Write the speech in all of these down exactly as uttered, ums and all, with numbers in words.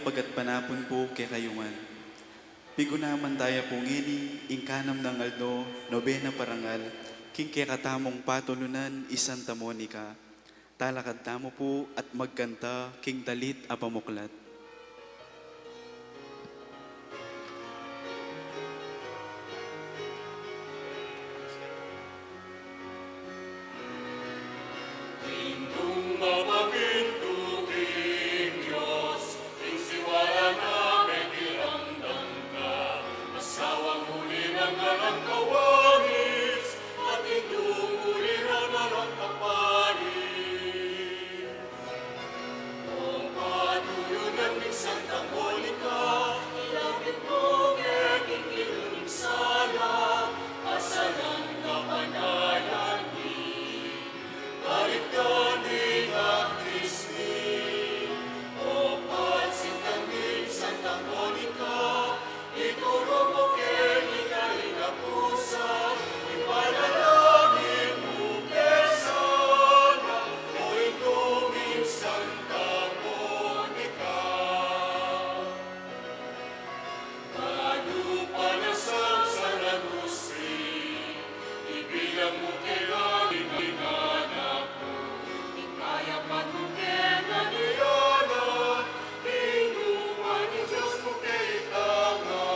Mayap a manapun pu kekayu ngan. Pigunaman taya pu ngeni ing kanam nang aldo, nobena parangal king kekatamung patulunan i Santa Monica. Talakad tamu pu at magkanta king dalit a pamuklat. Indung mapapintu king Dios, ing siwala na mekiramdam ka, asawang ulirang alang kawalis, at indung ulirang alang kaparis. O patulunan ning Santa Monica, ilapit mu ke king Ginu ning sala, pasalan kapanayan mi. Balikdan ding aklis mi. O pansintan ning Santa Monica, ituru mu keni ing kainapusan, ipanalangin mu ke sana, o Indung Santa Monica. Kanu pa na sa San Agustin, ibilang mu keni ing anak mu, ing kayapan mu keni ing anak, ing lupa ning Dios mu keni ing tanga.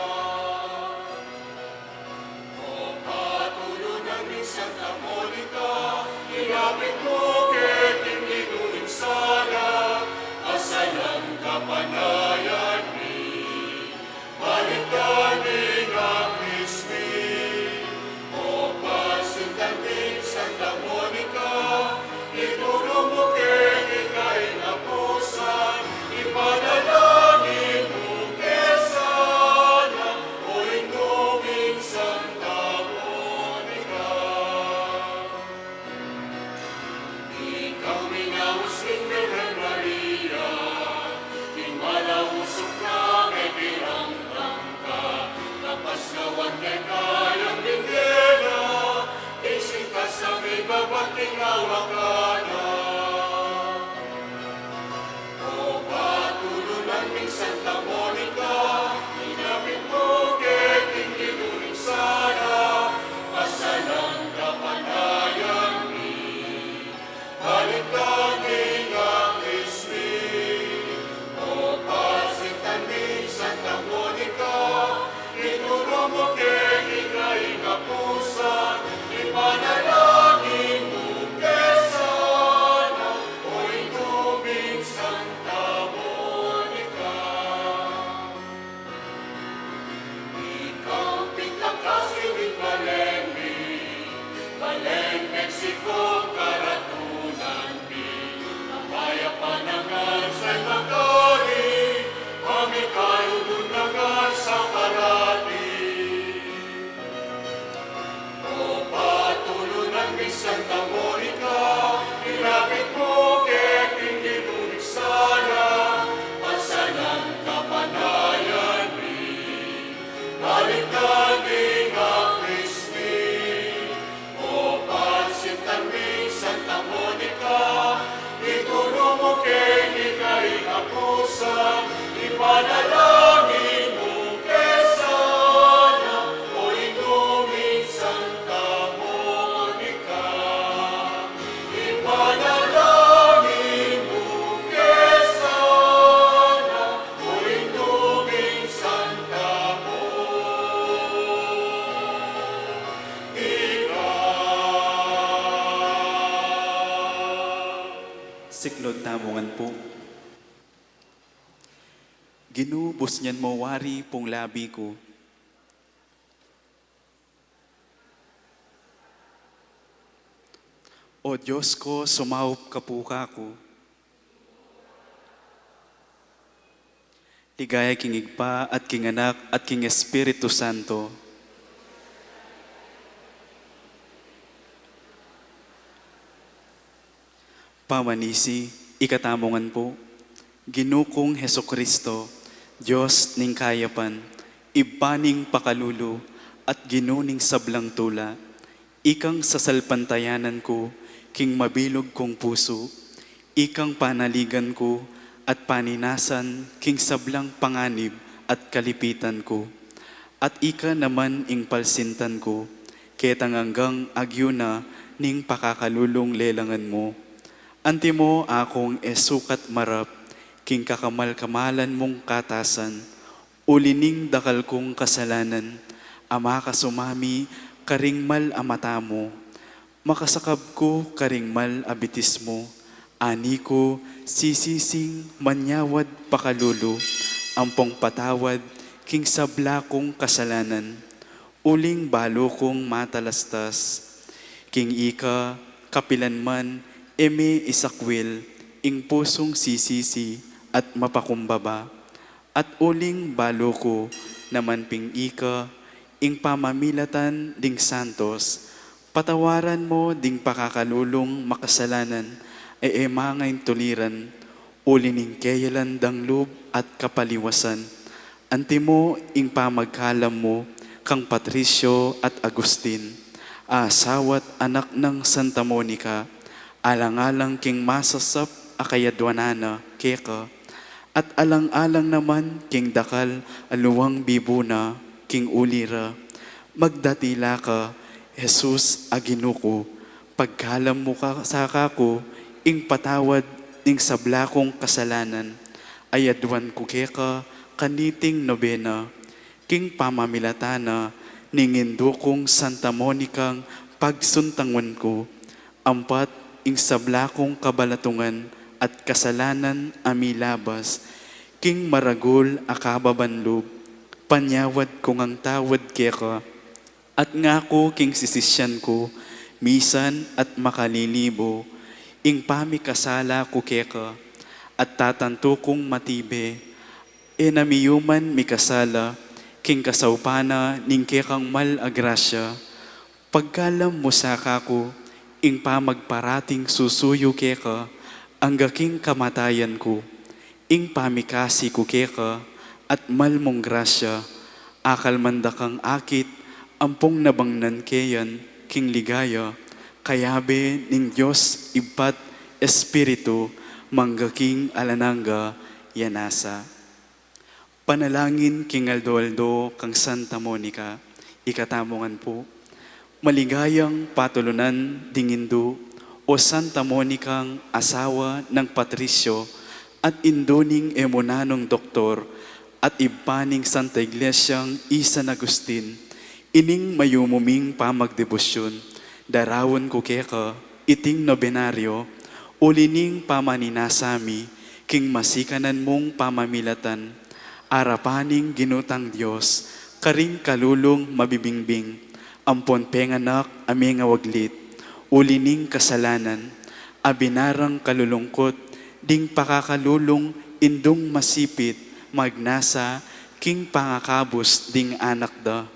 O patulunan ning Santa Monica, ilapit mu ke king Ginu ning sala, pasalan kapanayan mi. Balikdan ding aklis mi. O pansintan ning Santa Monica, ituru mu keni ing kainapusan, ipanalangin mu ke sana, o Indung Santa Monica. Ikaw minaus king Birhen Maria, king malausung na mekiramdam ka, kapasnawan keka yang mindena, king sintas a mibaba king awa ka na. O patulunan ning Santa Monica, ilapit mu ke king Ginu ning sala, pasalan kapanayan mi. Balikdan ding aklis mi. O pansintan ning Santa Monica, ituru mu keni ing kapusan, ipanalangin mu ke sana, o Indung Santa Monica. Ikaw pintang kasi ning balen mi, balen Mexico, karatunan mi, a mayap a ngan sa makari, a mikalulud na ngan sa parati. O patulunan ning Santa Monica, ilapit mu ke king Ginu ning sala, pasalan kapanayan mi. Balikdan ding aklis mi. O pansintan ning Santa Monica, ituru mu keni ing kapusan, ipanalangin mu ke sana, o Indung Santa Monica. Ipanalangin mu ke sana, o Indung Santa Monica. Siklaud tamu ngan pu. Ginu, busnyan mu wari pung labi ku. O Dios ku, sumaup ka pu kaku. Ligaya king Ibpa, at king Anak, at king Espiritu Santo. Pamanisi, ikatamu ngan pu. Ginu kung Jesucristo, Dios ning kayapan, Ibpa ning pakalulu, at Ginu ning sablang tula, ikang sasalpantayanan ku king mabilug kung pusu, ikang panaligan ku, at paninasan king sablang panganib at kalipitan ku. At ika naman ing palsintan ku, ketang anggang agyu na ning pakakalulung lelangan mu. Antimo akung e sukat marap king kakamal-kamalan mung katasan, uli ning dakal kung kasalanan, a makasumami karing mal a mata mu. Makasakab ku karing mal a bitis mu, ani ku sisising manyawad pakalulu, ampong patawad king sabla kung kasalanan, uling balu kung matalastas. King ika, kapilan man, e me isakwil ing pusung sisisi at mapakumbaba. At uling balu ku naman pin ika, ing pamamilatan ding santos, patawaran mu ding pakakalulung makasalanan, e e mangaintuliran, uli ning keyalan dang lub at kapaliwasan. Antimo ing pamagkalam mu kang Patricio at Agustin, asawa't anak nang Santa Monica, alang-alang king masasap a kayadwanan na keka, at alang-alang naman king dakal a luwang bibu na king uli ra. Magdatila ka, Jesus a Ginu ku, pagkalam mu ka sa kaku ing patawad ning sabla kung kasalanan, ayadwan ku keka kaniting nobena, king pamamilatan na ning indu kung Santa Monicang pagsuntangun ku, ampat ing sabla kung kabalatungan at kasalanan a milabas, king maragul a kababan lub, panyawad ku ngang tawad keka, at ngaku king sisisyan ku, misan at makalilibu ing pamikasala ku keka, at tatantu kung matibe, e na miyuman mikasala king kasaupan na ning kekang mal a grasya. Pagkalam mu sa kaku ing pamagparating susuyu keka angga king kamatayan ku, ing pamikasi ku keka at mal mung grasya, akalman da kang akit ampong nabangnan keyan king ligaya, kayabe ning Dios Ibpa't Espiritu, mangga king alang angga. Ya nasa. Panalangin king aldo-aldo kang Santa Monica. Ikatamu ngan pu. Maligayang patulunan ding indu, o Santa Monicang asawa nang Patricio, at indu ning e munanung doktor, at ibpa ning Santa Iglesiang i San Agustin, ining mayumu ming pamagdebosyun, daraun ku keka iting nobenaryo, uli ning pamaninasa mi king masikanan mung pamamilatan, arapan ning Ginu tang Dios, karing kalulung mabibingbing, ampon penganak a mengawaglit, uli ning kasalanan, a binarang kalulungkut ding pakakalulung indung masipit magnasa king pangakabus ding anak da.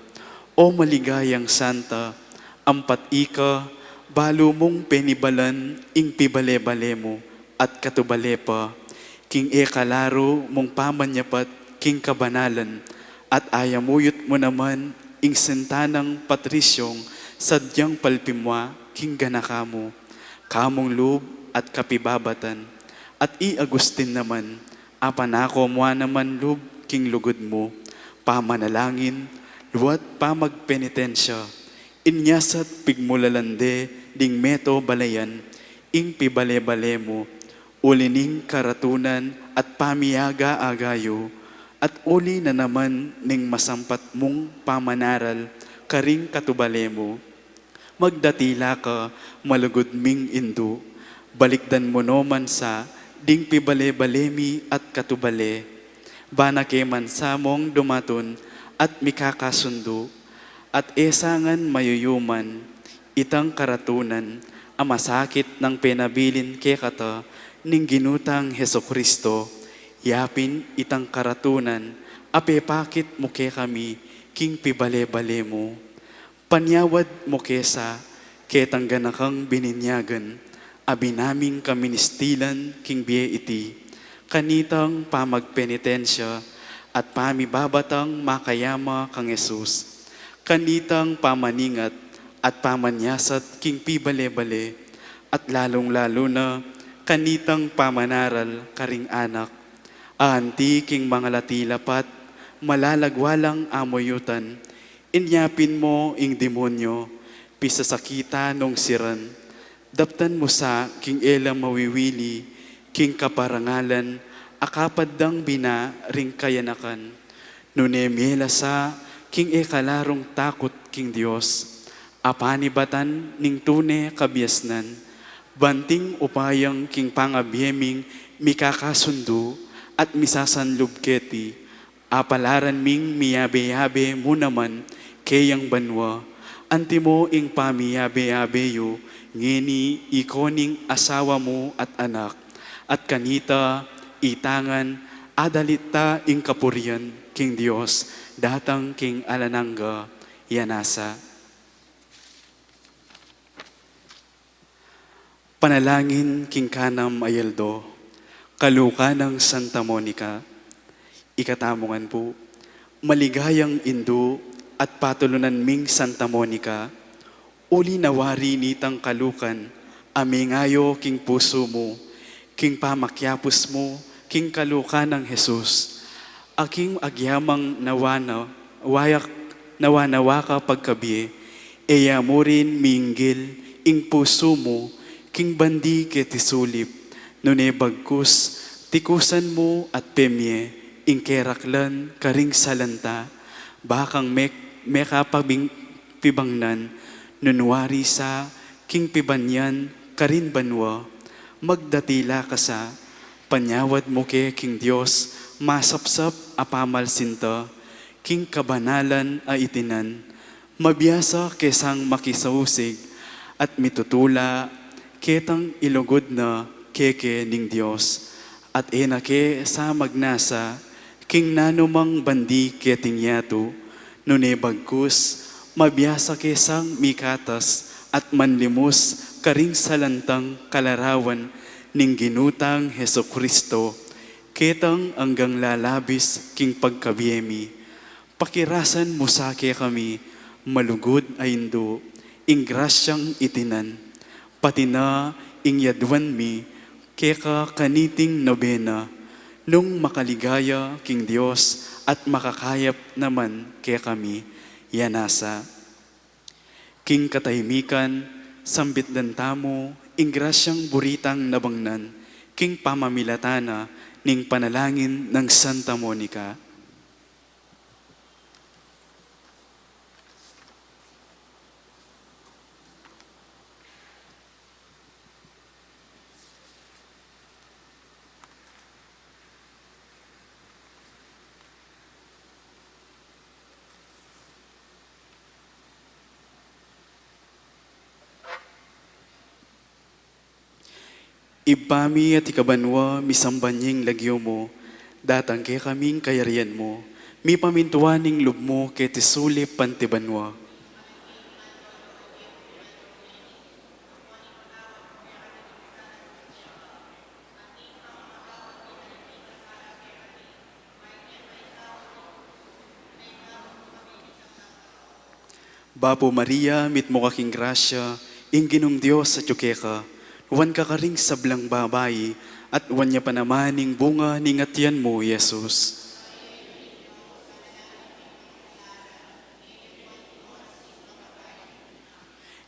O maligayang santa, ampat ika, balu mung penibalan ing pibale-bale mu at katubale pa, king e kalaru mung pamanyapat king kabanalan, at ayamuyut mu naman ing sinta nang Patriciong sadyang palpimwa king ganaka mu, kamung lub at kapibabatan, at i Agustin naman, apanako mu naman lub king lugud mu, pamanalangin, lua't pamagpenitensya, inya sa't pigmulalan de ding meto balayan ing pibale-bale mu, uli ning karatunan at pamiaga-aga yu, at uli na naman ning masampat mung pamanaral karing katubale mu. Magdatila ka, malugud ming indu, balikdan mu no man sa ding pibale-bale mi at katubale. Bana ke man sa mung dumatun at mikakasundu, at e sa ngan mayuyuman itang karatunan a masakit nang penabilin kekata ning Ginu tang Jesucristo, yapin itang karatunan a pepakit mu kekami king pibale-bale mu. Panyawad mu ke sa ketang ganakang bininyagan a binaming kaministilan king bie iti, kanitang pamagpenitensya at pamibabatang makayama kang Jesus, kanitang pamaningat at pamanyasat king pibale-bale, at lalung-lalu na kanitang pamanaral karing anak. Anti king mangalati lapat, malalagwa lang amuyutan, inyapin mu ing demonyo, pisasakitan nung siran, daptan mu sa king e la mawiwili, king kaparangalan, a kapad dang bina ring kayanakan. Nune mie la sa king e kalarung takut king Dios, a panibatan ning tune kabiasnan, banting upayang king pangabie ming mikakasundu at misasanlub keti, apalaran ming miyabe-yabe mu naman keyang banua, antimo ing pamiyabe-yabe yu ngeni ikoning asawa mu at anak, at kanita itangan adalit ta ing kapurian king Dios datang king alang angga. Yanasa. Panalangin king kanam a aldo, kaluka nang Santa Monica. Ikatamu ngan pu, maligayang indu at patulunan ming Santa Monica, uli na wari nitang kalukan a mengayo king pusu mu, king pamakiapus mu king kaluka nang Jesus, a king agyamang nawana, wayak, nawa-nawa ka pagkabie, e ya mu rin minggil ing pusu mu king bandi keti sulip, nune bagkus tikusan mu at pemie ing keraklan karing salanta, bakang mek-, mekapabing-, pibangnan, nung wari sa king pibanyan karin banua, magdatila ka sa, panyawad mu ke king Dios masapsap a pamalsinta, king kabanalan a itinan, mabiasa ke sang makisausig at mitutula ketang ilugud na keke ning Dios, at e na ke sa magnasa king nanumang bandi keting yatu, nune bagkus mabiasa ke sang mikatas at manlimus karing salantang kalarawan ning Ginu tang Jesucristo, ketang anggang lalabis king pagkabie mi. Pakirasan mu sa kekami, malugud a indu, ing grasyang itinan, pati na ing yaduan mi keka kaniting nobena, nung makaligaya king Dios at makakayap naman kekami. Yanasa. King katahimikan, sambitdan tamu ing grasyang buri tang nabangnan king pamamilatan na ning panalangin nang Santa Monica. Ibpa mi atiu ka banua, misamban ya ing lagyu mu, datang kekami ing kayarian mu, mipamintuan ing lub mu keti sulip anti banua. Bapu Maria, mitmu ka king grasya, ing Ginung Dios atiu keka, nuan ka karing sablang babai, at nuan ya pa naman ing bunga ning atian mu, Jesus.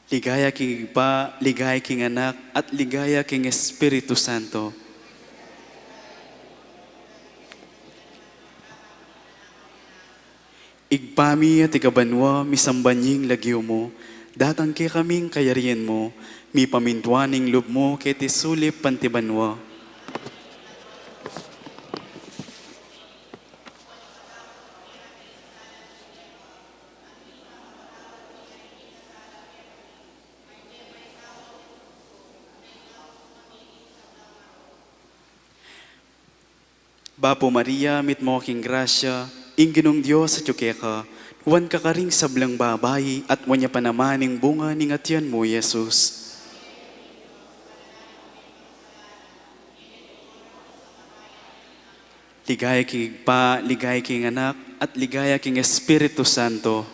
Ligaya king Ibpa, ligaya king Anak, at ligaya king Espiritu Santo. Ibpa mi atiu ka banua, misamban ya ing lagyu mu, datang kekami ing kayarian mu, mipamintuan ing lub mu keti sulip anti banua. Bapu Maria, mitmu ka king grasya, ing Ginung Dios atiu keka, nuan ka karing sablang babai, at nuan ya pa naman ing bunga ning atian mu, Jesus. Ligaya king Ibpa, ligaya king Anak, at ligaya king Espiritu Santo.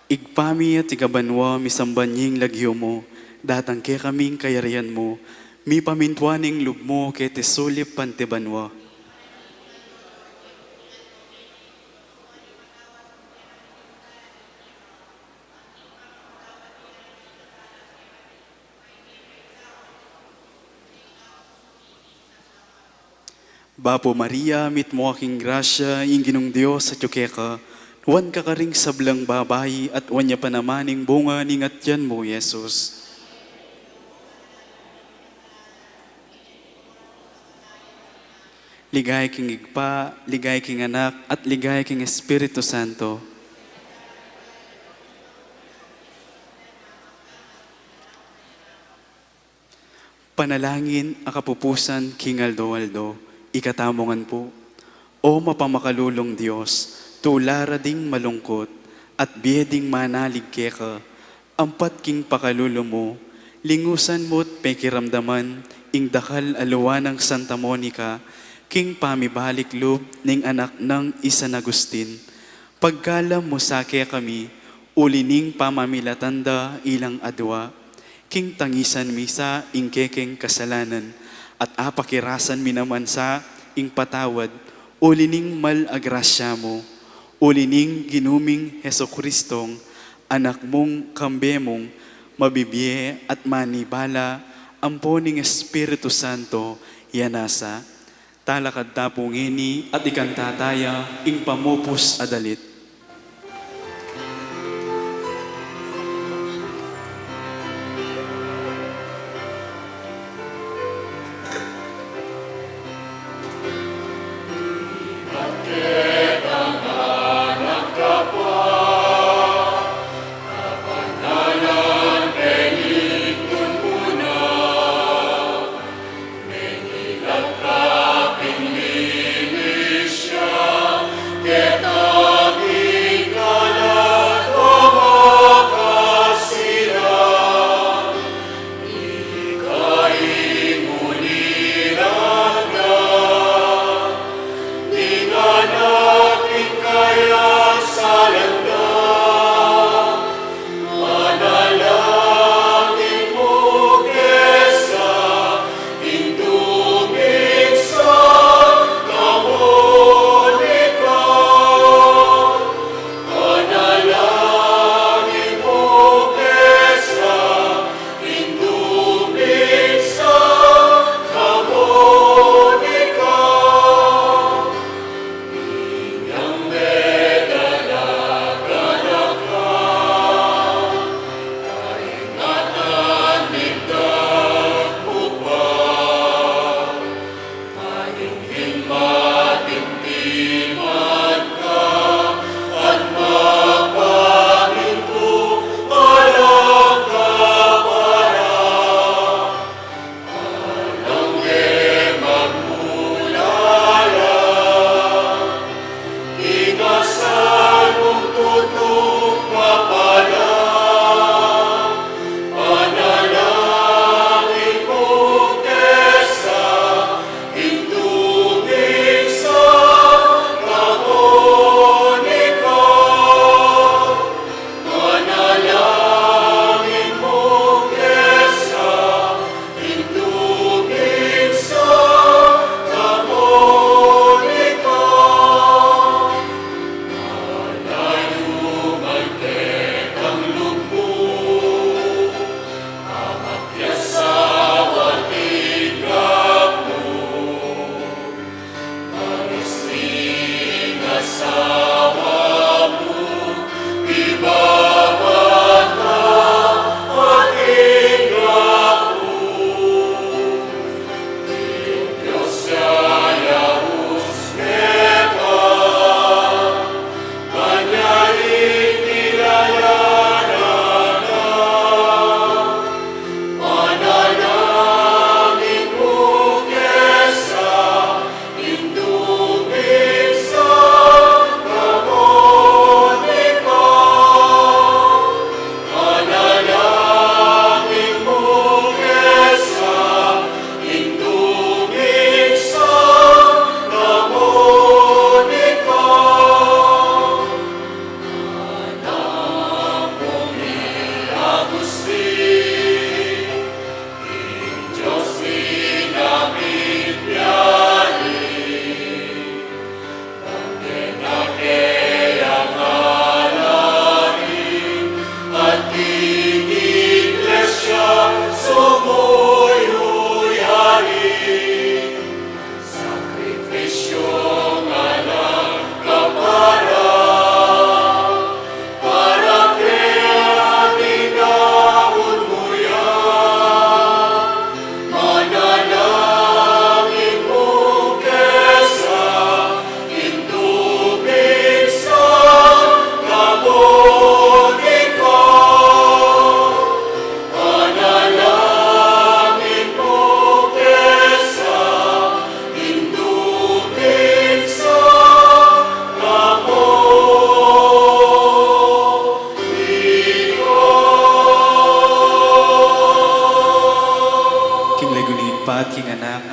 Ibpa mi atiu ka banua, misamban ya ing lagyu mu, Datang kekami ing kayarian mu, mipamintuan ing lub mu keti sulip anti banua. Bapu Maria, mitmu ka king grasya, ing Ginung Dios atyu keka, nuan ka karing sablang babai, at nuan ya pa naman ing bunga ning atian mu, Jesus. Ligaya king Ibpa, ligaya king Anak, at ligaya king Espiritu Santo. Panalangin a kapupusan king aldo-aldo, ikatamu ngan pu. O mapamakalulung Dios, tula ra ding malungkut, at bie ding manalig keka, ampat king pakalulu mu, lingusan mu't pekiramdaman ing dakal a lua nang Santa Monica, king pamibalik lub ning anak nang i San Agustin, pagkalam mu sa kekami, uli ning pamamilatan da ilang adua. King tangisan mi sa ing kekeng kasalanan, at apakirasan mi naman sa ing patawad, uli ning mal a grasya mu, uli ning Ginu ming Jesucristong Anak mung kambe mung mabibie at manibala, ampo ning Espiritu Santo, ya nasa. Talakad ta pu ngeni at ikanta taya ing pamupus a dalit.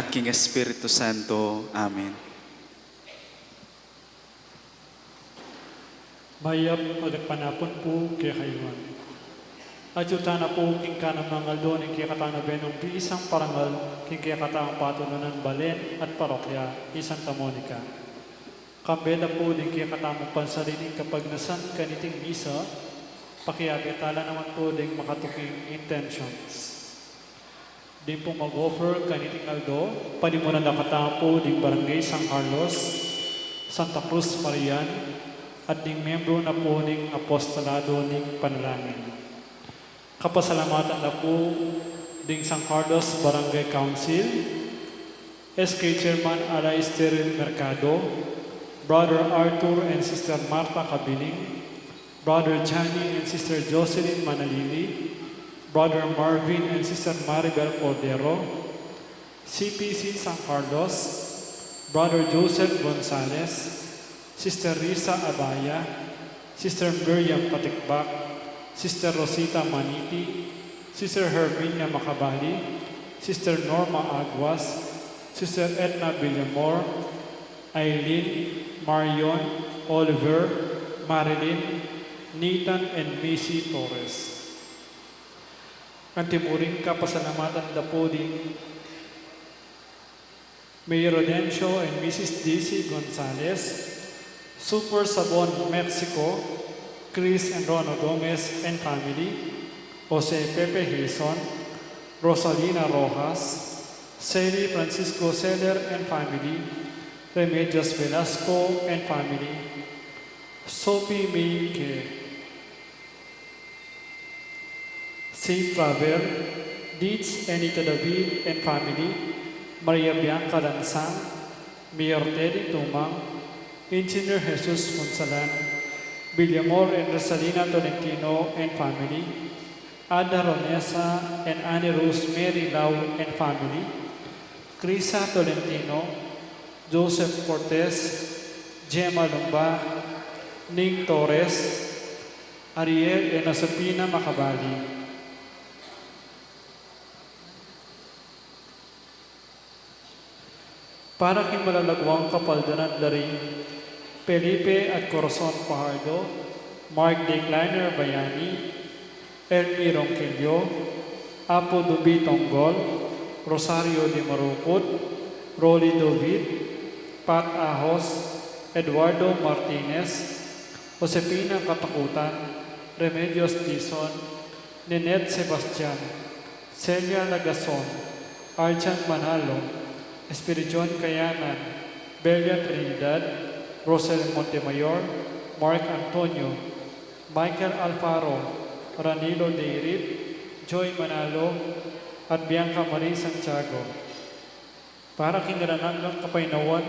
king Espiritu Santo. Amen. Mayap a gatpanapun pu kekayu ngan. Atyu tana pu king kanamang aldo ning kekatamung benung bisang parangal king kekatamung patulunan balen at parokya, i Santa Monica. Kambe da pu ding kekatamung pansariling kapagnasan kaniting misa, pakiabe tala naman pu ding makatuking intentions. Ding pung mag-offer kaniting aldo, panimunan da katamu pu ding Barangay San Carlos, Santa Cruz Marian, at ding membro na pu ning Apostolado ning Panalangin. Kapasalamatan da pu ding San Carlos Barangay Council, S K Chairman Aleister Mercado, Brother Arthur and Sister Martha Cabiling, Brother Johnny and Sister Jocelyn Manalili, Brother Marvin and Sister Maribel Cordero, C P C San Carlos, Brother Joseph Gonzalez, Sister Risa Abaya, Sister Miriam Patikbak, Sister Rosita Maniti, Sister Herminia Macabali, Sister Norma Aguas, Sister Edna Villamor, Aileen, Marion, Oliver, Marilyn, Nathan, and Missy Torres. Anti mu ring kapasalamatan da pu ding Mayor Rodencio and Missus Daisy Gonzalez, Super Sabon Mexico, Chris and Rona Gomez and family, Jose Pepe Hison, Rosalina Rojas, Sally Francisco Seller and family, Remedios Velasco and family, Sophie Minke. Safe travel, Deeds Anita David and family, Maria Bianca Lansang, Mayor Teddy Tumang, Engineer Jesus Punsalan, Villamor and Rosalina Tolentino and family, Ada Ronesa and Annie Rosemary Lau and family, Krisa Tolentino, Joseph Cortez, Gemma Lumba, Ning Torres, Ariel and Josefina Macabali. Para king malalaguang kapaldanan da ri Felipe at Corazon Fajardo, Mark Decliner Bayani, Elmi Ronquillo, Apo Dubi Tonggol, Rosario de Marucut, Rolly David, Pat Ahos, Eduardo Martinez, Josefina Katakutan, Remedios Dizon, Ninette Sebastian, Celia Lagason, Arjan Manalo, Espiridion Kayanan, Belia Trinidad, Rosel Montemayor, Mark Antonio, Michael Alfaro, Ranilo Deirip, Joy Manalo, at Bianca Marie Santiago. Para king alang anggang kapaynawan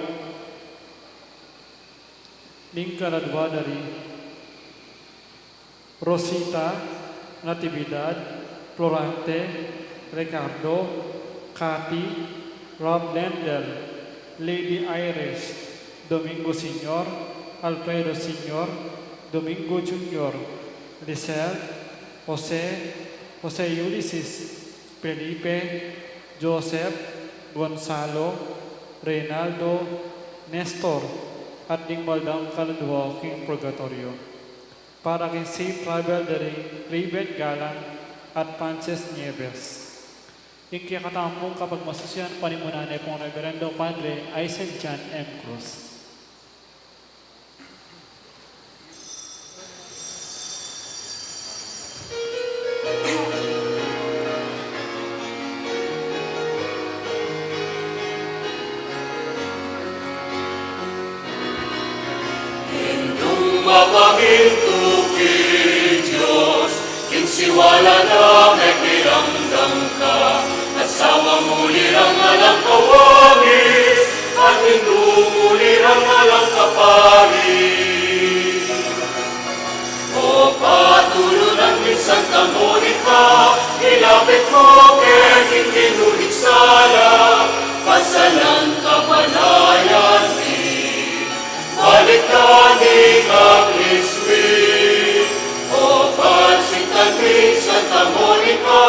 ning kaladua da ri Rosita, Natividad, Florante, Ricardo, Cathy, Rob Lendel, Lady Irish, Domingo Senior, Alfredo Senior, Domingo Junior, Lisel, Jose, Jose Ulysses, Felipe, Joseph, Gonzalo, Reynaldo, Nestor, at ding maldang kaladua king purgatoryo. Para king safe travel da ri Raven Galang at Frances Nieves. Ing kekatamung kapagmasusian panimunan ne pung Reverendo Padre Aisen John M. Cruz. Indung mapamintu ki Dios, king siwala na mekiramdam ka, at sawang uli rang alang kawangis, at indung uli rang alang kapari. O patulunan ning Santa Monica, ilapit mu ke king Ginu ing sala, pasalan kapanayan mi. Balikdan ing aglis mi. O pansitan mi, Santa Monica,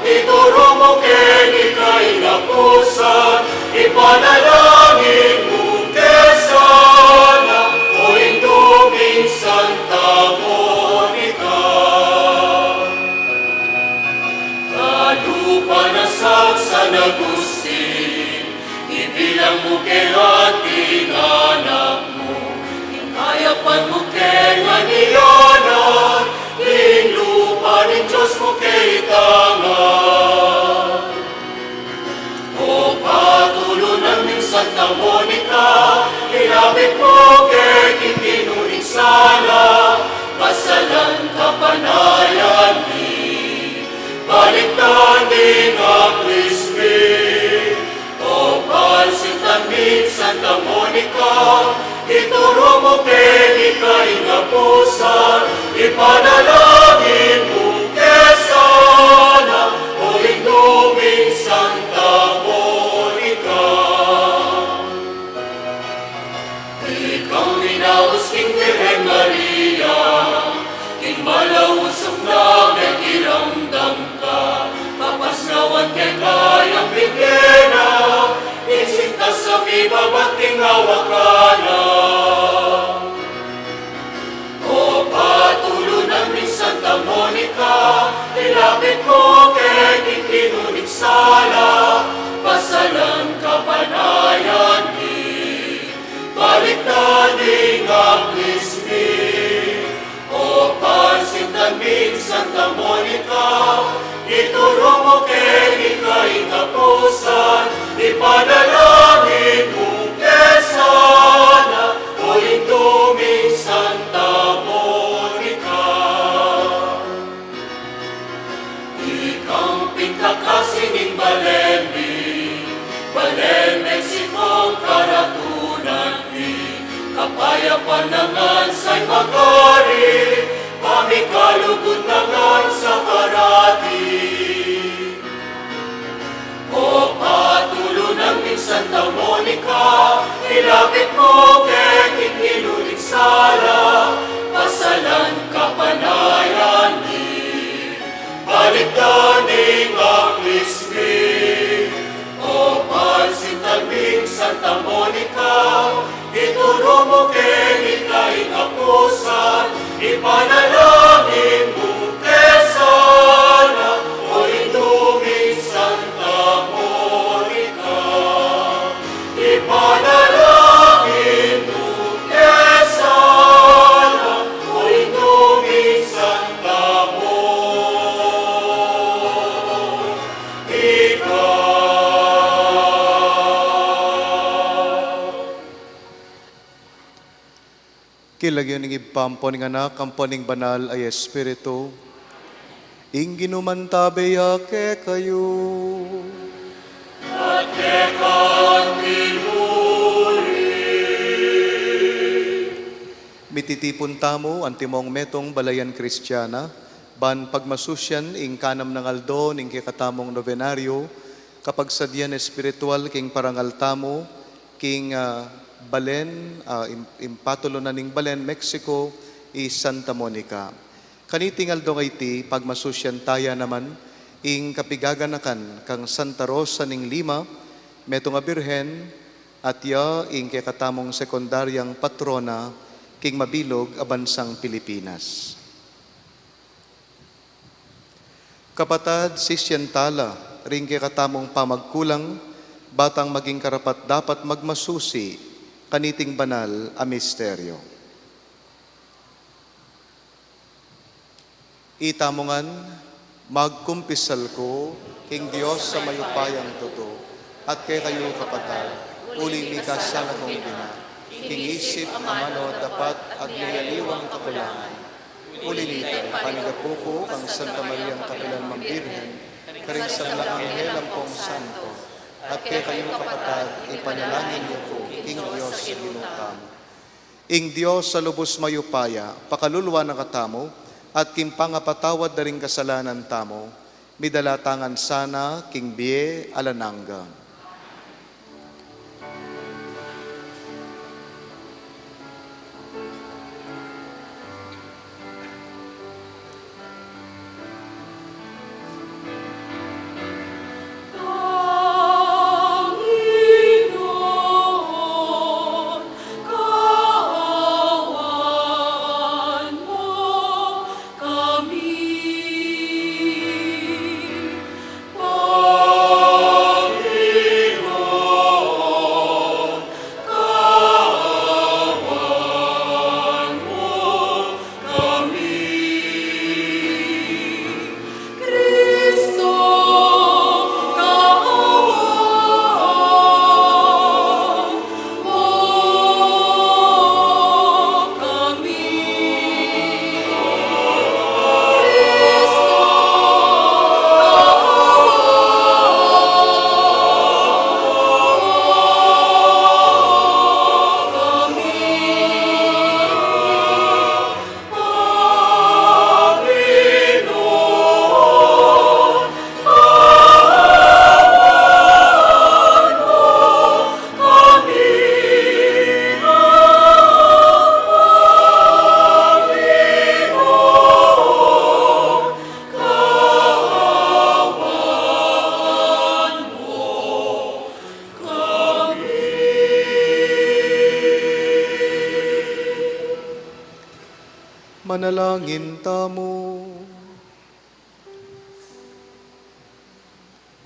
ituru mu keni ing kayanapusan, Kaitangan. O patulunan ming Santa Monica, ilapit mu ke king Ginu ing sala, pasalan kapanayan mi, balikdan ding aklis mi. O pansitan ming Santa Monica, ituru mu keni ing kapusan, ipanalangin mu ke sana, o Indu ming Santa Monica. Ikang minaus king Virgen Maria, king malausung na mekiramdam ka, kapasnawan keka yang bibie na, ing sintas a mibabat king awakan na. O patulunan ming Santa Monica, ilapit mu ke king Ginu ing sala, pasalan kapanayan mi, balikdan ding aklis mi. O pansitan ming Santa Monica, ituru mu keni ing kapusan, ipanalangin mu ke sana, o Indu ming Santa Monica. Ikang pintakasi ning balen mi, balen Mexico karatunan mi, kapayapan na ngan sa magari, pamikalugud na ngan sa parati. O patulunan ming Santa Monica, ilapit mu ke king Ginu ing sala, pasalan kapanayan mi, balikdan ding aklis mi. O pansitan ming Santa Monica, ituru mu keni ing kapusan, ipanalangin mu ke sana, o Indu ming Santa Monica. Ipanalangin mu ke sana, o Indu ming Santa Monica. King lagyu ning Ibpa, ampo ning Anak, ampo ning Banal a Espiritu. Ing Ginu mantabe ya kekayu. At keka mu rin. Mititipun tamu antimong metung balayan Kristiana, ban pagmasusyan ing kanam nang aldo ning kekatamung nobenaryo, kapagsadyan espiritual king parangal tamu, king, ah, balen, ah, im-, ing patulunan ning balen Mexico, i Santa Monica. Kaniting aldo a iti, pagmasusyan taya naman, ing kapigaganakan kang Santa Rosa ning Lima, metung a birhen, at ya ing kekatamung sekundaryang patrona, king mabilug a bansang Pilipinas. Kapatad, sisyan tala ring kekatamung pamagkulang, ba tang maging karapat-dapat magmasusi kaniting banal a misteryo. Itamu ngan, magkumpisal ku king Dios a mayupayang tutu, at kekayu kapatad, uling mikasala kung bina, king isip, amanu, dapat, at miyaliwang kakulangan. Uli na nita, panigapu ku kang Santa Mariang kapilanman Birhen, karing sablang anghel ampong santo, at kekayu kapatad, ipanalangin yu ku king Dios a Ginu tamu. Ing Dios a lubus mayupaya, pakalulu na katamu, at king pangapatawad da ring kasalanan tamu, midala ta ngan sana king bie alang angga. Manalangin tamu.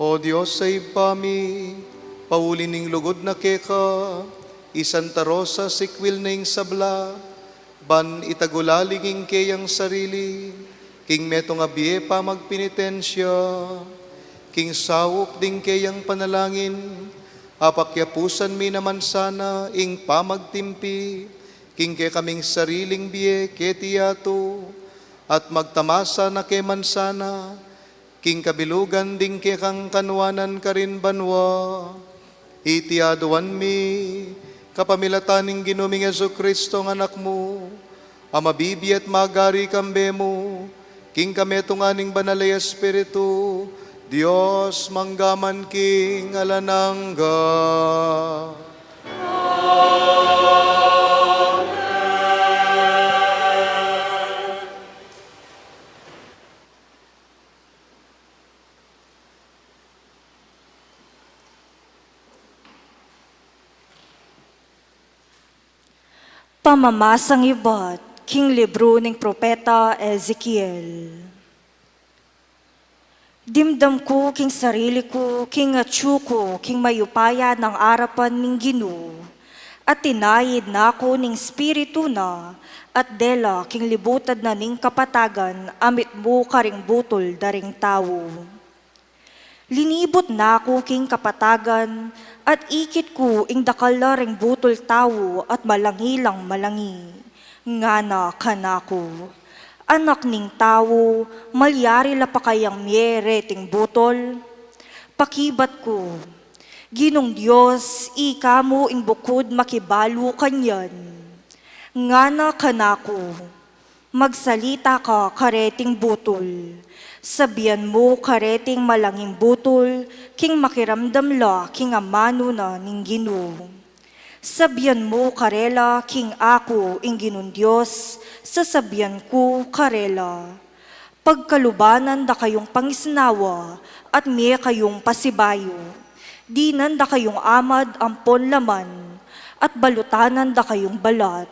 O Dios a Ibpa mi, pauli ning lugud na keka, i Santa Rosa sikwil na ing sabla, ban itagulaling ing keyang sarili king metung a bie pamagpenitensya, king saup ding keyang panalangin, apakyapusan mi naman sana ing pamagtimpi king kekaming sariling bie keti yatu, at magtamasa na ke man sana king kabilugan ding kekang kanuanan karin banua. Iti aduan mi kapamilatan ning Ginu ming Jesu-Cristo a Anak mu, a mabibie at magari kambe mu, king kametungan ning Banal a Espiritu, Dios mangga man king alang angga. Pamamasang ibat king libru ning propeta Ezekiel. Dimdam ku king sarili ku king atyu ku king mayupaya nang arapan ning Ginu, at tinaid na ku ning Espiritu na, at dela king libutad na ning kapatagan a mitmu karing butul da ring tau. Linibut na ku king kapatagan, at ikit ku ing dakal la ring butul tau at malangi lang malangi. Ngana kanaku, "Anak ning tau, malyari la pa kayang mie reting butul?" Pakibat ku, "Ginung Dios, ika mu ing bukud makibalu kanyan." Ngana kanaku, "Magsalita ka kareting butul. Sabian mu kareting malanging butul king makiramdam la king amanu na ning Ginu. Sabian mu karela king aku ing Ginung Dios, sasabian ku karela: Pagkalubanan da kayung pangisnawa at mie kayung pasibayu. Dinan da kayung amad ampon laman, at balutanan da kayung balat.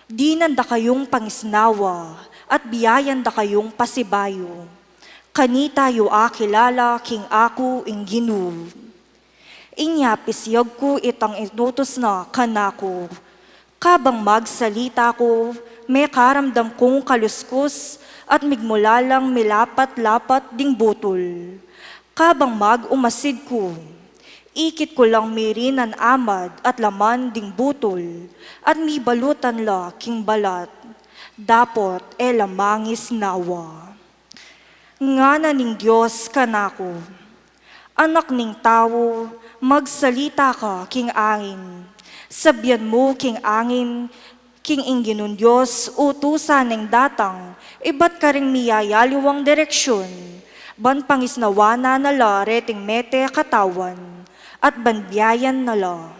Dinan da kayung pangisnawa, at biayan da kayung pasibayu. Kanita yu akilala king aku ing Ginu." Inya pisyag ku itang inutus na kanaku. Kabang magsalita ku, mekaramdam kung kaluskus at migmula lang milapat-lapat ding butul. Kabang mag-umasid ku, ikit ku lang mirinan amad at laman ding butul, at mibalutan la king balat, dapot e la mangisnawa. Ngana ning Dios kanaku, "Anak ning tau, magsalita ka king angin. Sabian mu king angin, king ing Ginung Dios utusan neng datang ibat karing miyayaliwang direksyun, ban pangisnawan na la reting mete katawan, at ban biayan na la."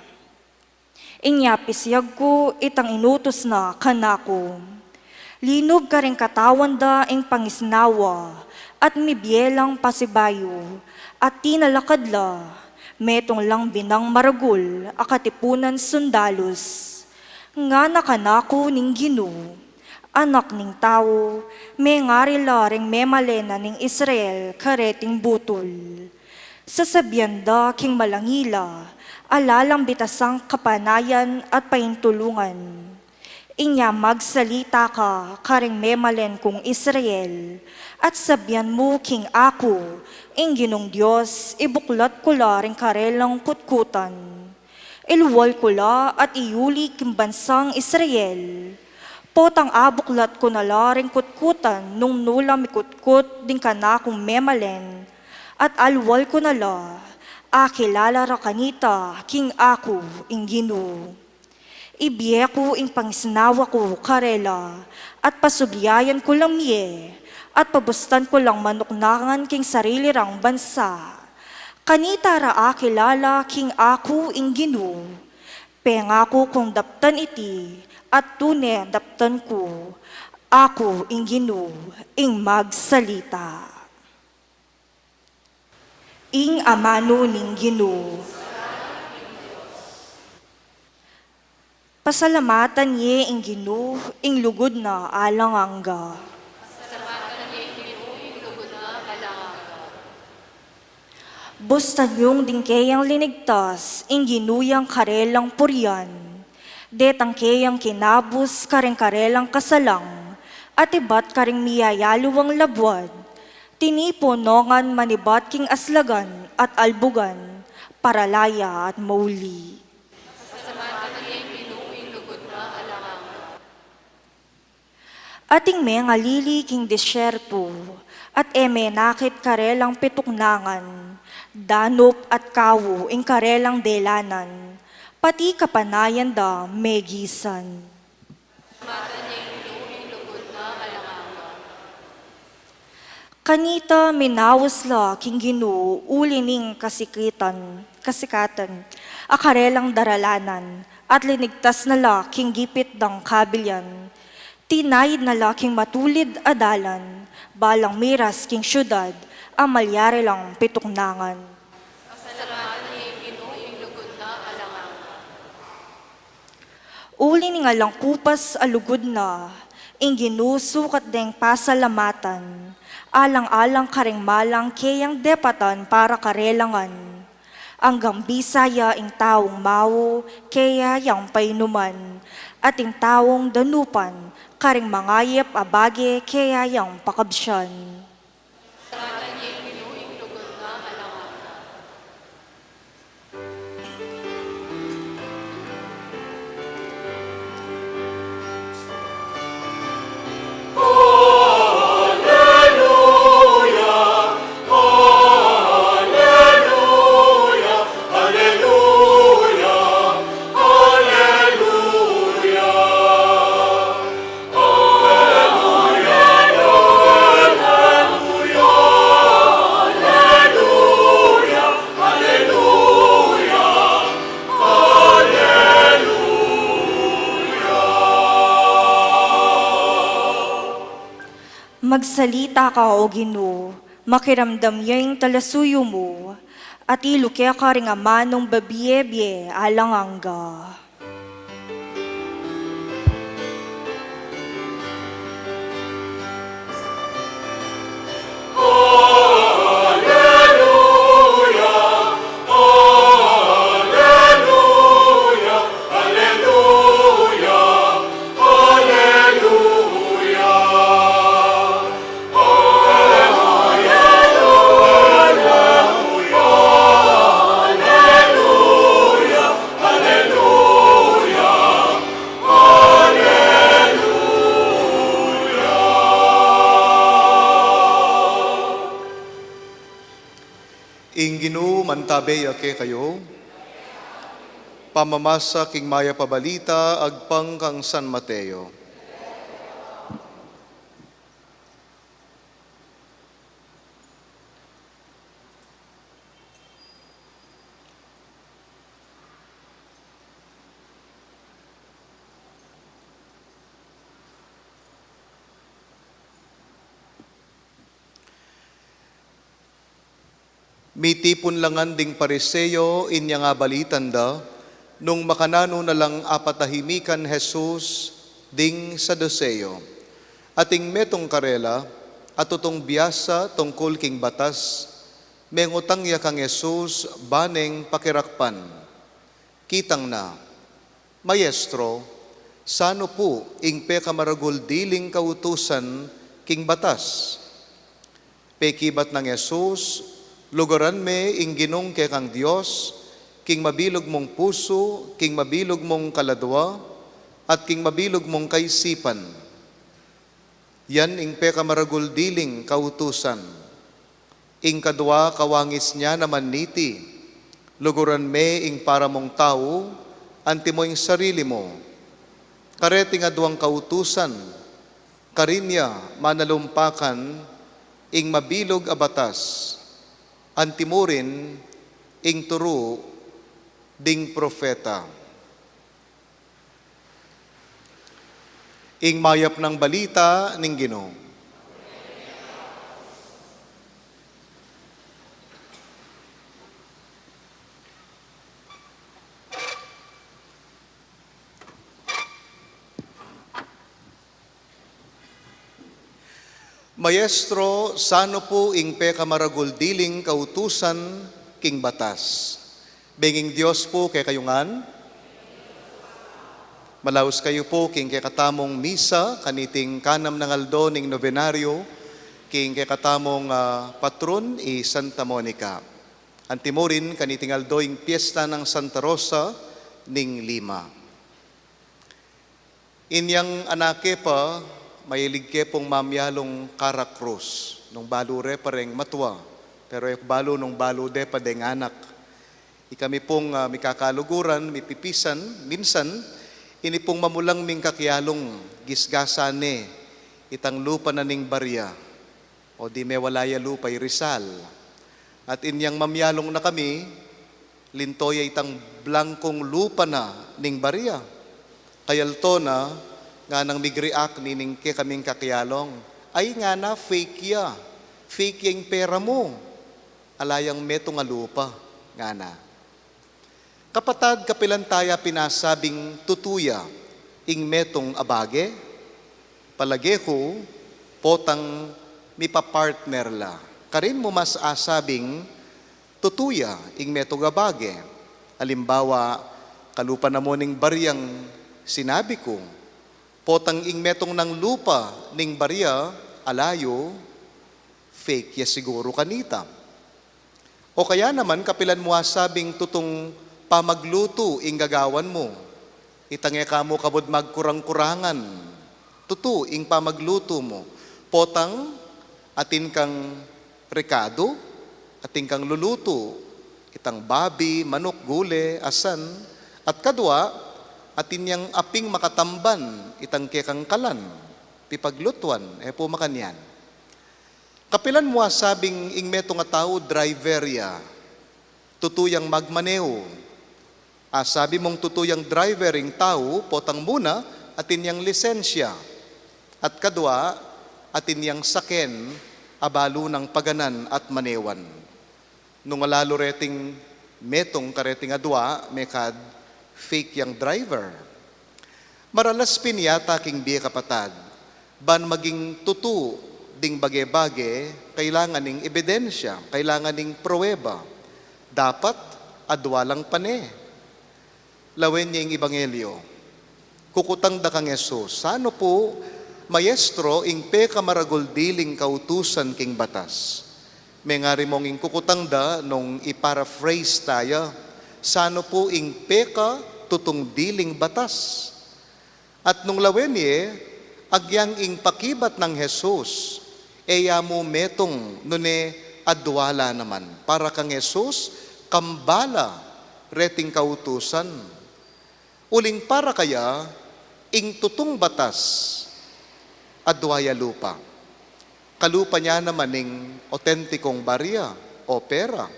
Inya pisyag ku itang inutus na kanaku. Linub karing katawan da ing pangisnawa, at mibie lang pasibayu, at tinalakad la, metung lang binang maragul a katipunan sundalus. Ngana kanaku ning Ginu, "Anak ning tau, mengari la ring memalen na ning Israel kareting butul. Sasabian da king malangi la, ala lang bitasang kapanayan at paintulungan. Inya magsalita ka karing memalen kung Israel, at sabian mu king aku, ing Ginung Dios, ibuklat ku la ring karelang kutkutan. Ilual ku la at iyuli king bansang Israel. Potang abuklat ku na la ring kutkutan nung nu la mikutkut ding kanakung memalen, at alual ku na la, akilala ra kanita king aku ing Ginu. Ibie ku ing pangisnawa ku karela, at pasubliayan ku lang mie, at pabustan ku lang manuknangan king sarili rang bansa. Kanita ra akilala king aku ing Ginu. Pengaku kung daptan iti, at tune daptan ku. Aku ing Ginu ing magsalita." Ing amanu ning Ginu. Pasalamatan ye ing Ginu, ing lugud na alang angga. Bustan yung ding keyang linigtas, ing Ginu yang karelang purian. Detang keyang kinabus kareng karelang kasalang, at ibat kareng miyayaluang labuad. Tinipun no ngan manibat king aslagan at albugan, paralaya at mauli. Pasalamatan ye ing Ginu, ing lugud na alang angga. Ating mengalili king disyerto, at e menakit karelang pituknangan, danup at kawu ing karelang delanan, pati kapanayan da megisan. Pasalamatan ye ing Ginu, ing lugud na alang angga. Kanita minaus la king Ginu uli ning kasikitan, kasikatan, a karelang daralanan, at linigtas na la king gipit dang kabilian. Tinaid na la king matulid a dalan, balang miras king syudad, a malyari lang pituknangan. Pasalamatan ye ing Ginu, ing lugud na alang angga. Uli ning alang kupas a lugud na, ing Ginu sukat deng pasalamatan, alang-alang kareng malang keyang depatan para karelang ngan. Anggang bisa ya ing taung mau, keya yang painuman, at ing taung danupan, kareng mangayap a bage, keya yang pakabsian. Magsalita ka, O Ginu, makiramdam ya ing talasuyu mu, at ilu keka ring amanung babie-bie alang angga. Ing Ginu mantabe ya kekayu. Pamamasa king mayap a balita agpang kang San Mateo. Mitipun la ngan ding Pariseo inyang abalitan da, nung makananu na lang apatahimikan Jesus ding Saduseo. At ing metung karela, a tutung biasa tungkul king batas, mengutang ya kang Jesus ba neng pakirakpan. Kitang na, "Maestro, sanu pu ing pekamaragul diling kautusan king batas?" Pekibat nang Jesus, "Luguran me ing Ginung kekang Dios king mabilug mung pusu, king mabilug mung kaladua, at king mabilug mung kaisipan. Yan ing pekamaragul diling kautusan. Ing kadua kawangis na naman niti, 'Luguran me ing para mung tau, antimo ing sarili mu.' Kareting aduang kautusan, karin ya manalumpakan ing mabilug a batas, antimo rin ing turu ding propeta." Ing mayap nang balita ning Ginu. Maestro, sanu pu ing pekamaragul diling kautusan king batas? Benging Dios pu kekayu ngan. Malaus kayu pu king kekatamung misa kaniting kanam nang aldo ning nobenaryo king kekatamung, ah, patron i Santa Monica. Antimo rin kaniting aldo ing piesta nang Santa Rosa ning Lima. Inyang anak ke pa, mahilig ke pung mamyalung karakrus nung balu re pa reng matua, pero e ku balu nung balu de pa deng anak. Ikami pung, ah, mikakaluguran, mipipisan, minsan, ini pung mamulang ming kakyalung, gisgasan ne itang lupa na ning barya, o di mewala ya lupa i Rizal. At inyang mamyalung na kami, linto ya itang blangkung lupa na ning barya. Kayalto na, nganang mig-react nining kekaming kakyalung, "Ay," ngana, "fake ya. Fake ya ing pera mu. Ala yang metung a lupa," ngana. Kapatad, kapilan taya pinasabing tutu ya ing metung a bage? Palage ku, potang mipa-partner la, karin mu mas asabing tutu ya ing metung a bage. Alimbawa, kalupa na mu ning baryang sinabi ku, potang ing metung nang lupa ning barya, ala yu, fake ya siguru kanita. O kaya naman, kapilan mu asabing tutung pamaglutu ing gagawan mu? Itang e ka mu kabud magkurang-kurangan, tutu ing pamaglutu mu. Potang atin kang rekadu, atin kang lulutu, itang babi, manuk, gule, asan, at kadua, atin yang aping makatamban, itang kekang kalan, pipaglutuan, e pu makanyan. Kapilan mu asabing ing metung a tau driver ya, tutu yang magmanehu? Asabi mung tutu yang driver ing tau, potang muna, atin yang lisensya, at kadua, atin yang saken a balu nang paganan at manewan. Nung alalu reting metung kareting adua, mekad fake yang driver. Maralas pin yata king bie, kapatad. Ban maging tutu ding bage-bage, kailangan ning ebidensya, kailangan ning prueba. Dapat adua lang pane. Lawen ye ing ebanghelyo. Kukutang da kang Jesus, "Sanu pu, Maestro, ing pekamaragul diling kautusan king batas?" Mengari mung ing kukutang da nung i-paraphrase taya, "Sanu pu ing pekatutung diling batas?" At nung lawen ye, agyang ing pakibat nang Jesus, e ya mu metung, nune adua la naman. Para kang Jesus, kambala reting kautusan. Uling para kaya, ing tutung batas, adua ya lupa. Kalupa na naman ning otentikung barya o pera.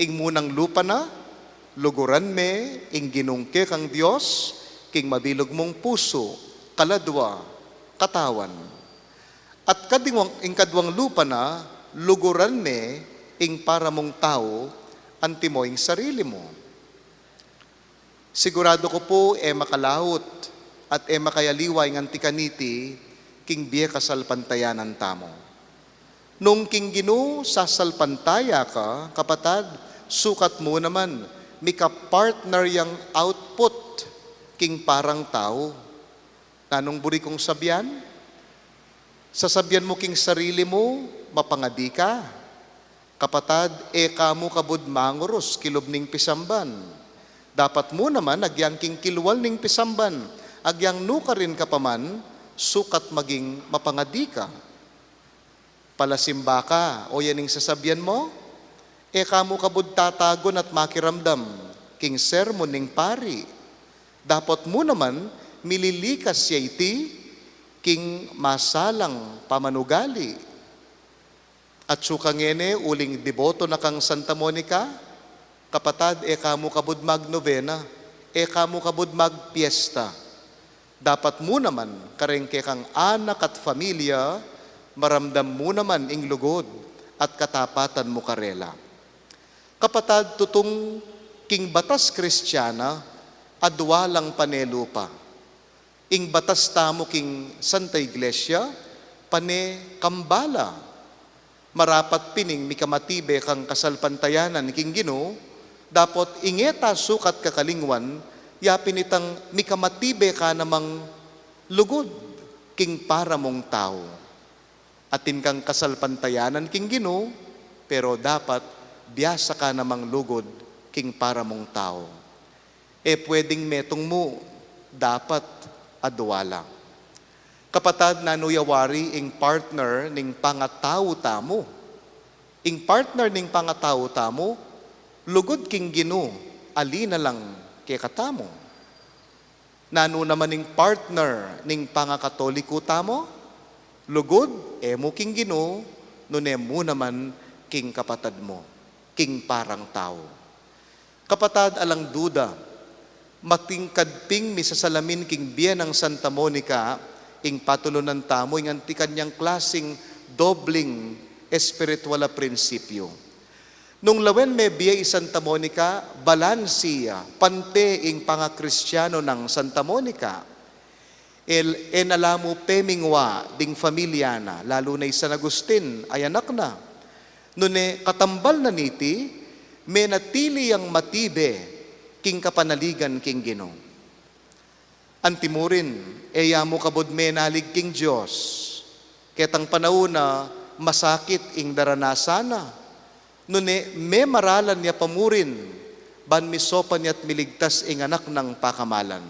Ing munang lupa na, luguran me ing Ginung kekang Dios king mabilug mung pusu, kaladua, katawan. At kading-, ing kaduang lupa na, luguran me ing para mung tau, antimo ing sarili mu. Siguradu ku pu e makalaut at e makayaliwa ing anti kaniti king bie kasalpantayanan tamu. Nung king Ginu sasalpantaya ka, kapatad, sukat mu naman, mika-partner yang output king parang tau. Nanung buri kung sabian? Sasabian mu king sarili mu, mapangadi ka. Kapatad, e ka mu kabud mangurus kilub ning pisamban. Dapat mu naman, agyang king kilwal ning pisamban, agyang nukarin ka pa man, sukat maging mapangadi ka. Palasimba ka, o yan ing sasabian mu? E ka mu kabud tatagun at makiramdam king sermon ning pari. Dapat mu naman, mililikas ya iti king masalang pamanugali. At suka ngeni, uling deboto na kang Santa Monica, kapatad, e ka mu kabud magnobena, e ka mu kabud magpiesta. Dapat mu naman, kareng kekang anak at familia, maramdam mu naman ing lugud at katapatan mu karela. Kapatad, tutung king batas Kristiana, adua lang pane lupa. Ing batas tamu king Santa Iglesia, pane kambala. Marapat pin ing mikamatibe kang kasalpantayanan king Ginu, dapot ing e ta sukat kakalingwan, ya pin itang mikamatibe ka namang lugud king para mung tau. Atin kang kasalpantayanan king Ginu, pero dapat biasa ka namang lugud king para mung tau. E pwedeng metung mu, dapat adua la. Kapatad, nanu ya wari ing partner ning pangatau tamu? Ing partner ning pangatau tamu, lugud king Ginu, ali na lang kekatamu. Nanu naman ing partner ning pangakatoliku tamu? Lugud, e mu king Ginu, nune mu naman king kapatad mu, king parang tau. Kapatad, alang duda, matingkad ping misasalamin king bie nang Santa Monica ing patulunan tamu, ing anti kanyang klasing dobling espiritual a prinsipyu. Nung lawen mebie i Santa Monica, balansi ya, pante ing pangakristiano nang Santa Monica. El, e na la mu pemingwa ding familia na, lalu na i San Agustin a anak na. Nune katambal na niti, menatili yang matibe king kapanaligan king Ginu. Antimurin, e ya mu kabud menalig king Dios. Ketang panaun na masakit ing daranasan na. Nune memaralan ya pa murin, ban misopan ya't miligtas ing anak nang pakamalan.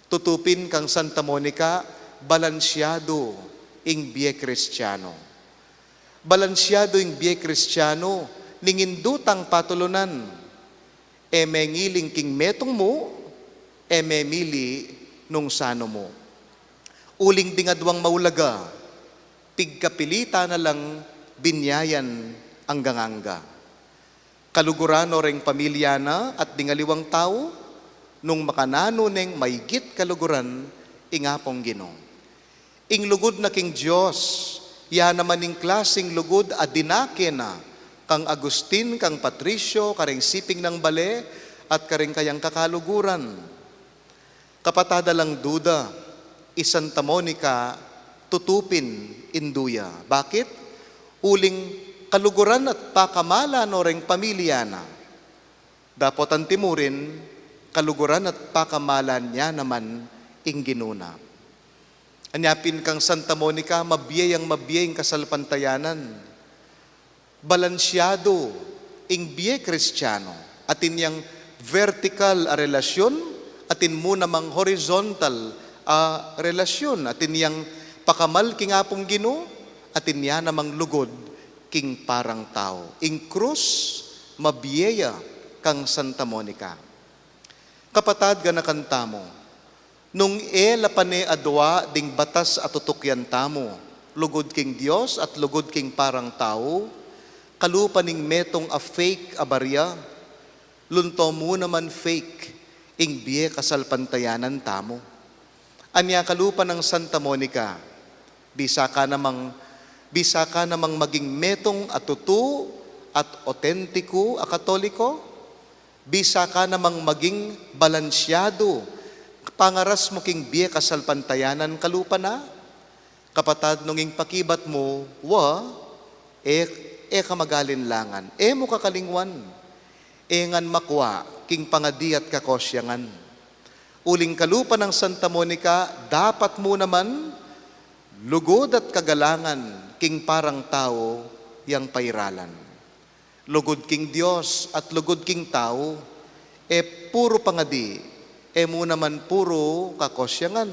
Tutu pin kang Santa Monica, balansyadu ing bie Kristiano. Balansyadu ing bie Kristiano, ning indu tang patulunan. E mengiling king metung mu, e memili nung sanu mu. Uling ding aduang maulaga, pigkapilitan na lang binyayan anggang angga. Kaluguran no reng pamilya na at ding aliwang tau, nung makananu neng maigit kaluguran ing Apung Ginu. Ing lugud na king Dios, ya naman ing klasing lugud a dinake na kang Agustin, kang Patricio, kareng siping nang bale, at kareng kayang kakaluguran. Kapatad, alang duda, i Santa Monica, tutu pin indu ya. Bakit? Uling kaluguran at pakamalan no reng pamilya na. Dapot antimurin, kaluguran at pakamalan ya naman ing Ginu na. Anya pin kang Santa Monica, mabie yang mabie ing kasalpantayanan. Balansyadu ing bie Kristiano. Atin yang vertikal a relasyun, atin mu namang horizontal a relasyun. Atin yang pakamal king Apung Ginu, atin ya namang lugud king parang tau. Ing krus, mabie ya kang Santa Monica. Kapatad, ganakan tamu, nung e la pane adua ding batas a tutukyan tamu, lugud king Dios at lugud king parang tau, kalupa ning metung a fake a barya, lunto mu naman fake ing bie kasalpantayanan tamu. Anya kalupa nang Santa Monica, bisa ka namang, bisa ka namang maging metung a tutu at otentiku a Katoliko? Bisa ka namang maging balansyadu, pangaras mu king bie kasalpantayanan kalupa na? Kapatad, nung ing pakibat mu, wa, e, e ka magalinlangan, e mu kakalingwan, e ngan makua king pangadi at kakosyangan. Uling kalupa nang Santa Monica, dapat mu naman lugud at kagalangan king parang tau yang pairalan. Lugud king Dios at lugud king tau, e puru pangadi, e mu naman puru kakosyangan.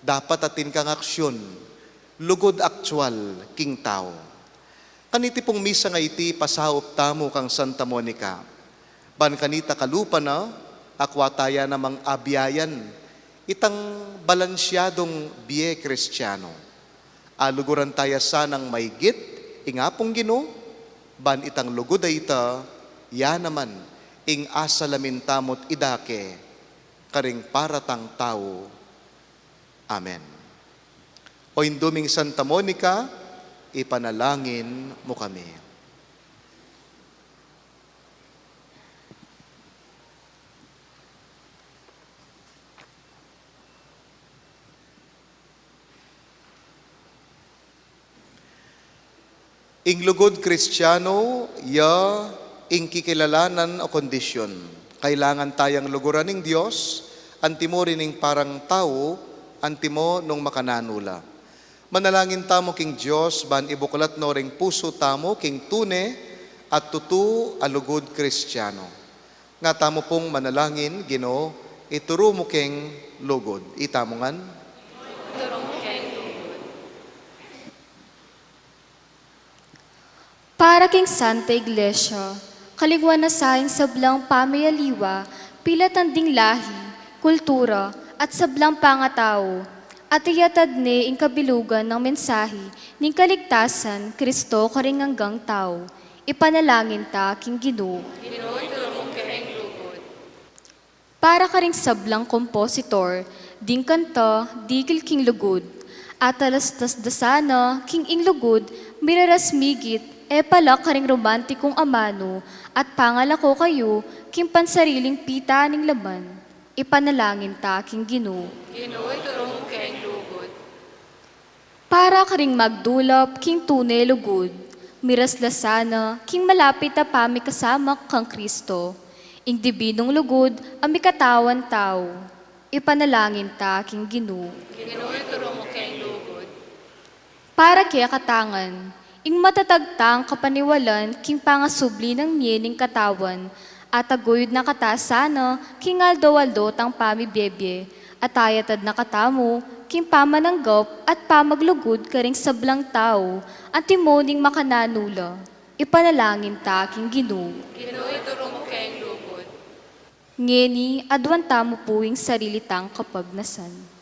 Dapat atin kang aksyun, lugud aktual king tau. Kaniti pung misa nga iti, pasaup tamu kang Santa Monica. Ban kanita kalupa na, akua ta ya namang abiayan itang balansyadung bie Kristiano. Aluguran ta ya sanang maigit ing Apung Ginu, ban itang lugud a ita, ya naman ing asalamin tamu't idake karing para tang tau. Amen. O Indu ming Santa Monica, ipanalangin mu kami. Ing lugud Kristiano, ya ing kikilalanan o kondisyon. Kailangan tayang luguran ning Dios, antimo rin ing parang tau, antimo nung makananu la. Manalangin tamu king Dios, ban ibuklat no ring pusu tamu king tune at tutu a lugud Kristiano. Nga tamu pung manalangin, Ginu, ituru mu keng lugud. Itamu ngan. Para king Santa Iglesia, kalingwan na sa ing sablang pamialiwa, pilatan ding lahi, kultura, at sablang pangatau, at iyatad ne ing kabilugan nang mensahi ning kaligtasan, Kristo karing anggang tau. Ipanalangin ta king Ginu. Ginu, ituru mu keng lugud. Para karing sablang kompositor ding kanta, dikil king lugud, at alastas da sana king ing lugud, miraras migit, e pala karing romantikung amanu, at pangalako kayu king pansariling pita ning laman. Ipanalangin ta king Ginu. Ginu, ituru mu keng lugud. Para karing magdulap king tune lugud, miras la sana king malapit a pamikasamak kang Kristo, ing dibinung lugud a mikatawan tau. Ipanalangin ta king Ginu. Ginu, ituru mu keng lugud. Para kekatang ngan, ing matatag tang kapaniwalan king pangasubli nang mie ning katawan, at aguyud na kata sana king aldo-aldo tang pamibie-bie, at ayatad na katamu king pamananggap at pamaglugud karing sablang tau, antimo ning makananu la. Ipanalangin ta king Ginu. Ginu, ituru mu keng lugud. Ngeni, aduan tamu pu ing sarili tang kapagnasan.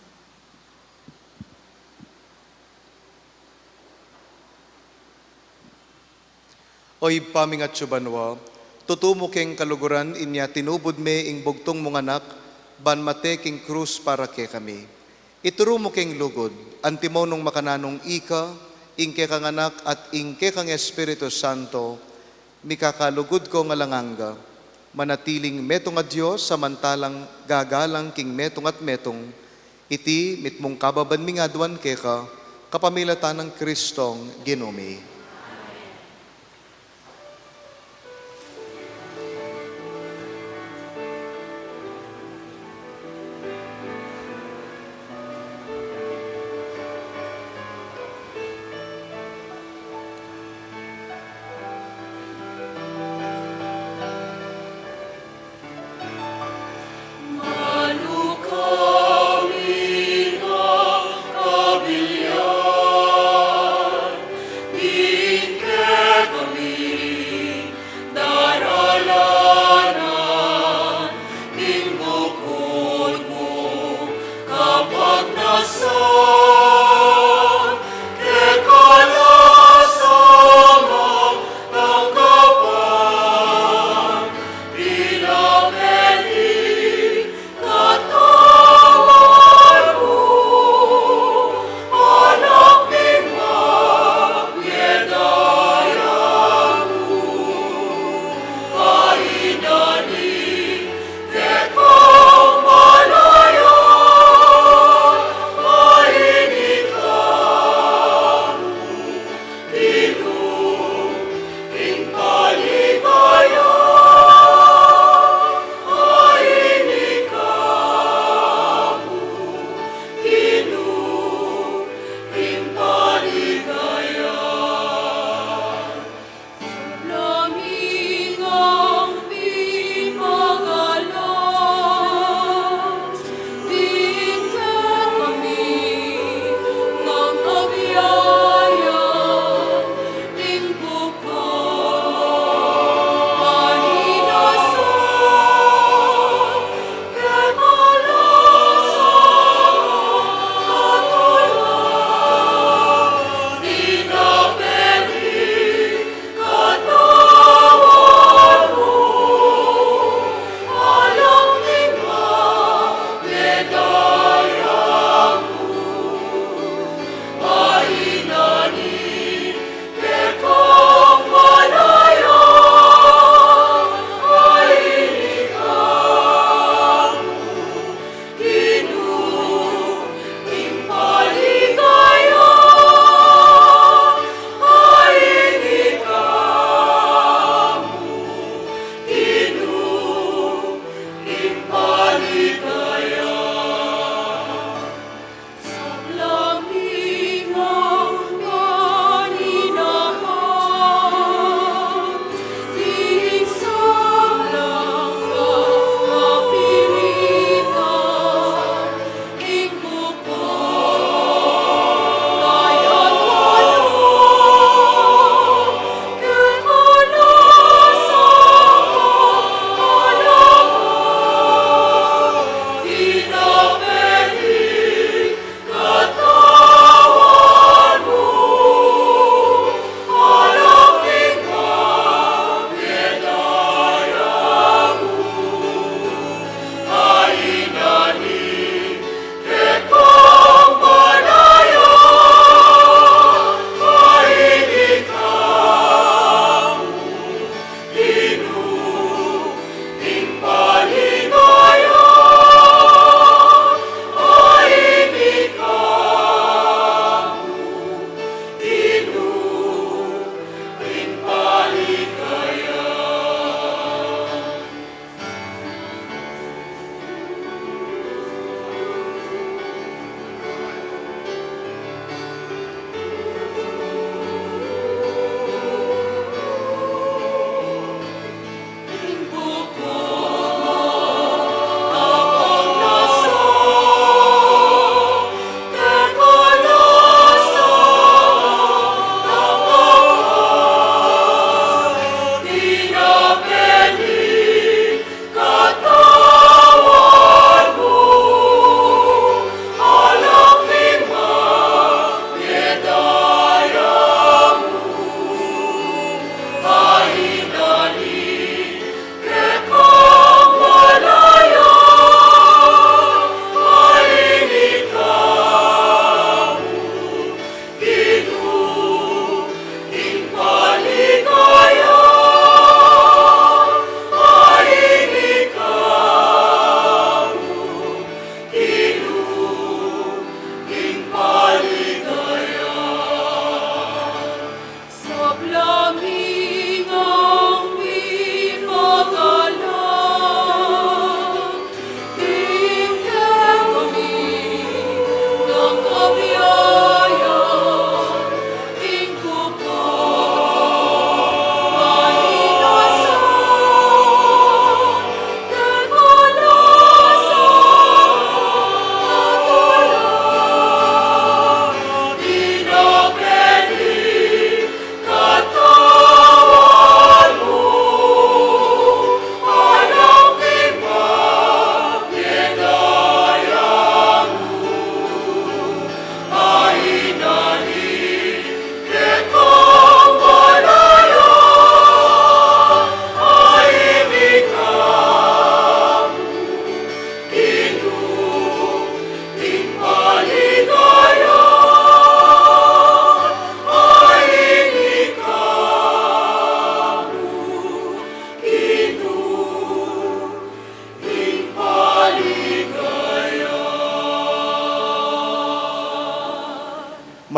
O Ibpa ming atsu banua, tutu mu keng kaluguran inya tinubud me ing bugtung mung Anak, ban mate king krus para kekami. Ituru mu keng lugud, antimo nung makananung ika, ing kekang Anak at ing kekang Espiritu Santo, mikakalugud ko ngan alang angga, manatiling metung a Dios, samantalang gagalang king metung at metung, iti mitmung kababan ming aduan keka, kapamilatan nang Kristong Ginu mi.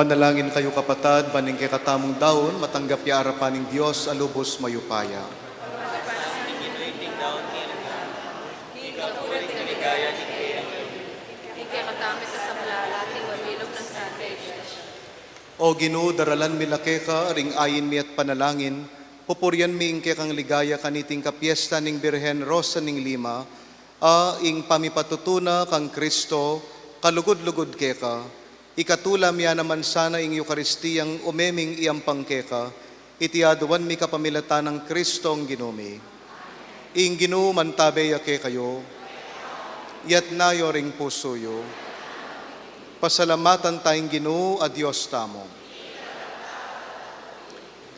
Manalangin kayu, kapatad, ban ing kekatamung daun matanggap ya arapan ning Dios a lubus mayupaya. Ing kekatang mikasaplala, king mabilug nang Santa Iglesia. O Ginu, daralan mi la keka ring ain mi at panalangin, pupurian mi ing kekang ligaya kaniting kapiesta ning Birhen Rosa ning Lima, a ing pamipatutu na kang Kristo kalugud-lugud keka. Ikatula mi ya naman sana ing Eukaristiyang ume ming iampang keka, iti aduan mi kapamilatan nang Kristong Ginu mi. Ing Ginu mantabe ya kekayu. Itas yu ring pusu yu. Pasalamatan ta ing Ginu a Dios tamu.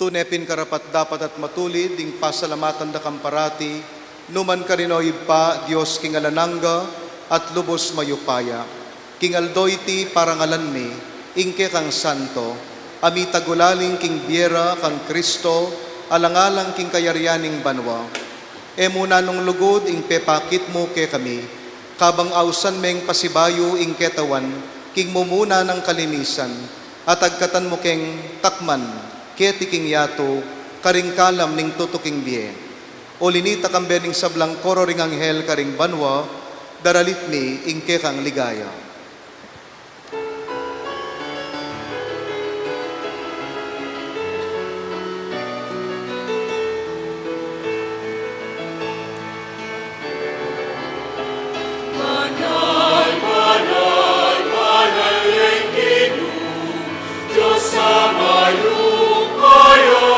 Tune pin karapat-dapat at matulid ing pasalamatan da kang parati, nu man karin, o Ibpa, Dios king alang angga at lubus mayupaya. King aldo iti parangalan mi ing kekang santo, a mitagulaling king bie ra kang Kristo, alang-alang king kayarian ning banua. E mu nanung lugud ing pepakit mu kekami, kabang ausan meng pasibayu ing ketawan king mumuna nang kalinisan, at agkatan mu keng takman keti king yatu karing kalam ning tutuking bie. Uli nita, kambe ning sablang koro ring anghel karing banua, daralit mi ing kekang ligaya. Banal, banal, banal ya ing Ginu, Dios a mayupaya.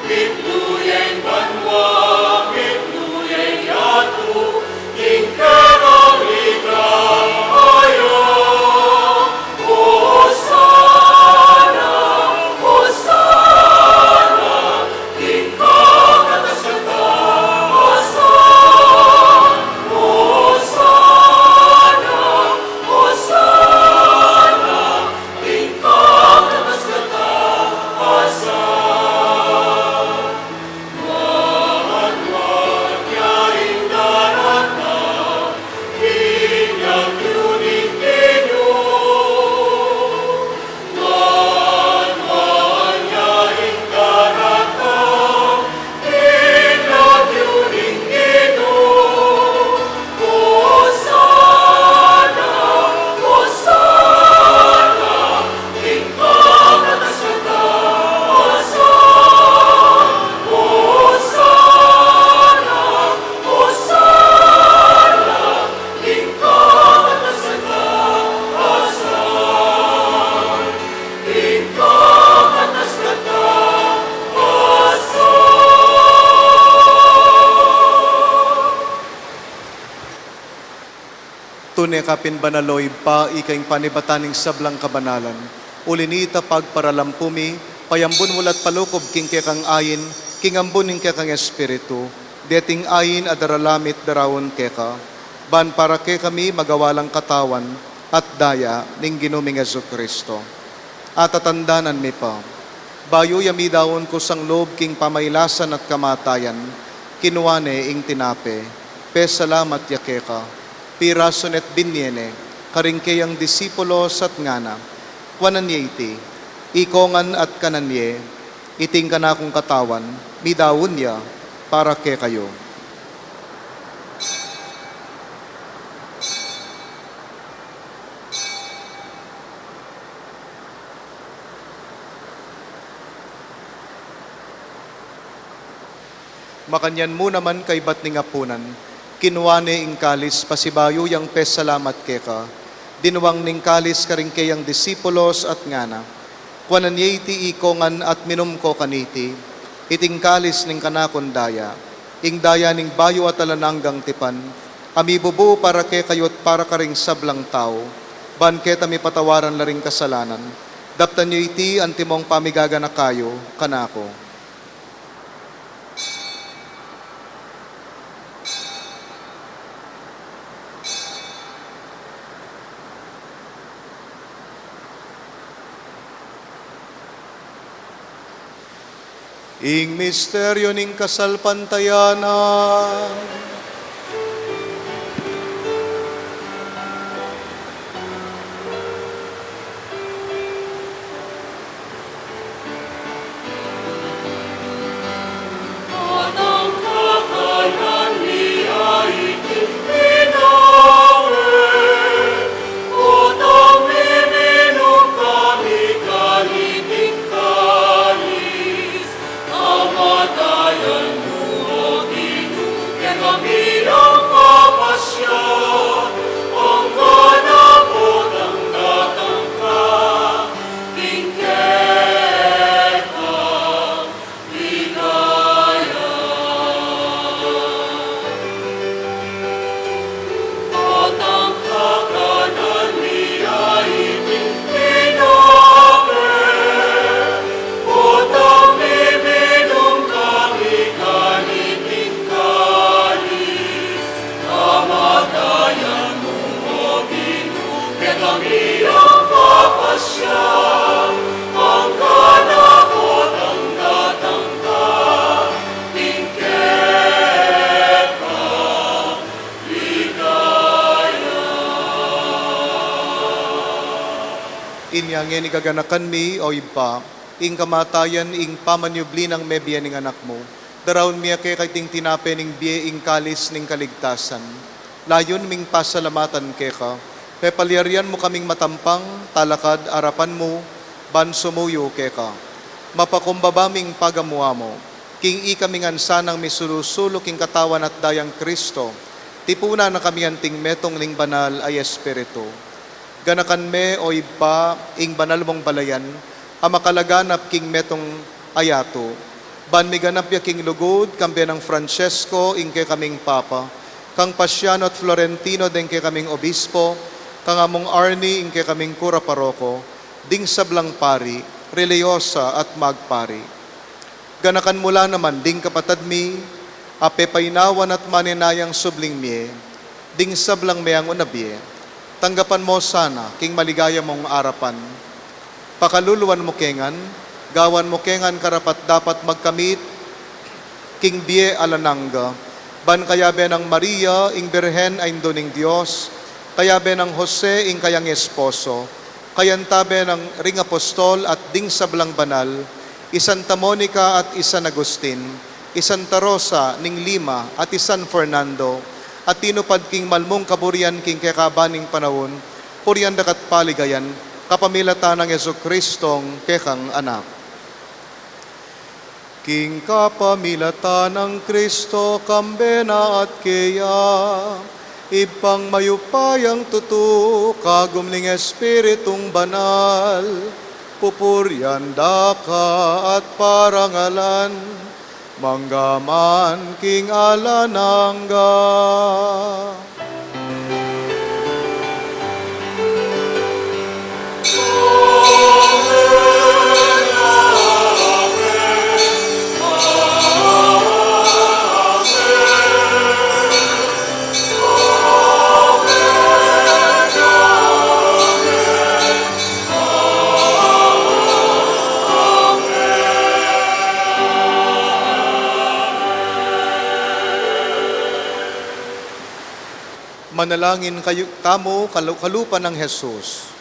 Mitmu ya ing banua, mitmu ya ing yatu, king kekang ligaya. Osana, Osana, king kakatas-katasan. Osana, Osana, king kakatas-katasan. Tune ka pin banal, o Ibpa, ika ing panibatan ning sablang kabanalan. Uli nita, pagparalampu mi, payambun mu la't palukob king kekang ain, king ambun ning kekang Espiritu, deting ain a daralan mi't daraun keka, ban para kekami magawa lang katawan at daya ning Ginu ming Jesucristo. At tatandanan mi pa, bayu ya midaun kusang lub king pamailasan at kamatayan, kinua ne ing tinape, pesalamat ya keka, pirasu ne't binye ne karing keyang disipulos at ngana: Kuanan ye iti, ikongan at kanan ye, iti ing kanakung katawan, midaun ya para kekayu. Makanyan mu naman kaybat ning apunan, kinua ne ing kalis, pasibayu yang pesalamat keka, dinwang ne ing kalis karing keyang disipulos at ngana: Kuanan ye iti ikongan at minum ko kaniti, iti ing kalis ning kanakung daya, ing daya ning bayu at alang anggang tipan, a mibubu para kekayu at para karing sablang tau, ban keta mipatawaran la ring kasalanan. Daptan yu iti antimong pamigaganaka yu kanaku. Ing misteryu ning kasalpantayanan. Ngeni gaganakan mi, O Ibpa, ing kamatayan, ing pamanyubli nang mebie ning Anak mu, daraun mi keka iting tinape ning bie, ing kalis ning kaligtasan. Layun ming pasalamatan keka, pepalyarian mu kaming matampang talakad arapan mu, ban sumuyu keka. Mapakumbaba ming pagamu-amu, king ikami ngan sanang misulu-sulu king katawan at dayang Kristo, tipunan na kami anting metung ning Banal a Espiritu. Ganakan me, O Ibpa, ing banal mung balayan, a makalaganap king metung a yatu, ban miganap ya king lugud, kambe nang Francesco, ing kekaming Papa, kang Paciano at Florentino, deng kekaming Obispo, kang Among Arnie, ing kekaming Kura Paroko, ding sablang pari, reliyosa at magpari. Ganakan mu la naman ding kapatad mi, a pepainawan at manenayang subling mie, ding sablang meangu na bie. Tanggapan mu sana king maligaya mung arapan. Pakaluluan mu ke ngan, gawan mu ke ngan karapat-dapat magkamit king bie alang angga, ban kayabe nang Maria, ing Birhen a Indu ning Dios, kayabe nang Jose, ing kayang esposo, kayantabe nang ring apostol at ding sablang banal, i Santa Monica at i San Agustin, i Santa Rosa ning Lima at i San Fernando, a tinupad king malmung kaburian king kekaban ning panaun, purian daka at paligayan, kapamilatan nang Jesucristong kekang Anak. King kapamilatan nang Kristo, kambe na at keya, Ibpang mayupayang tutu, kagum ning Espiritung Banal, pupurian da ka at parangalan, mangga man king alang angga. Manalangin kayu, tamu, kalu-, kalupa nang Jesus.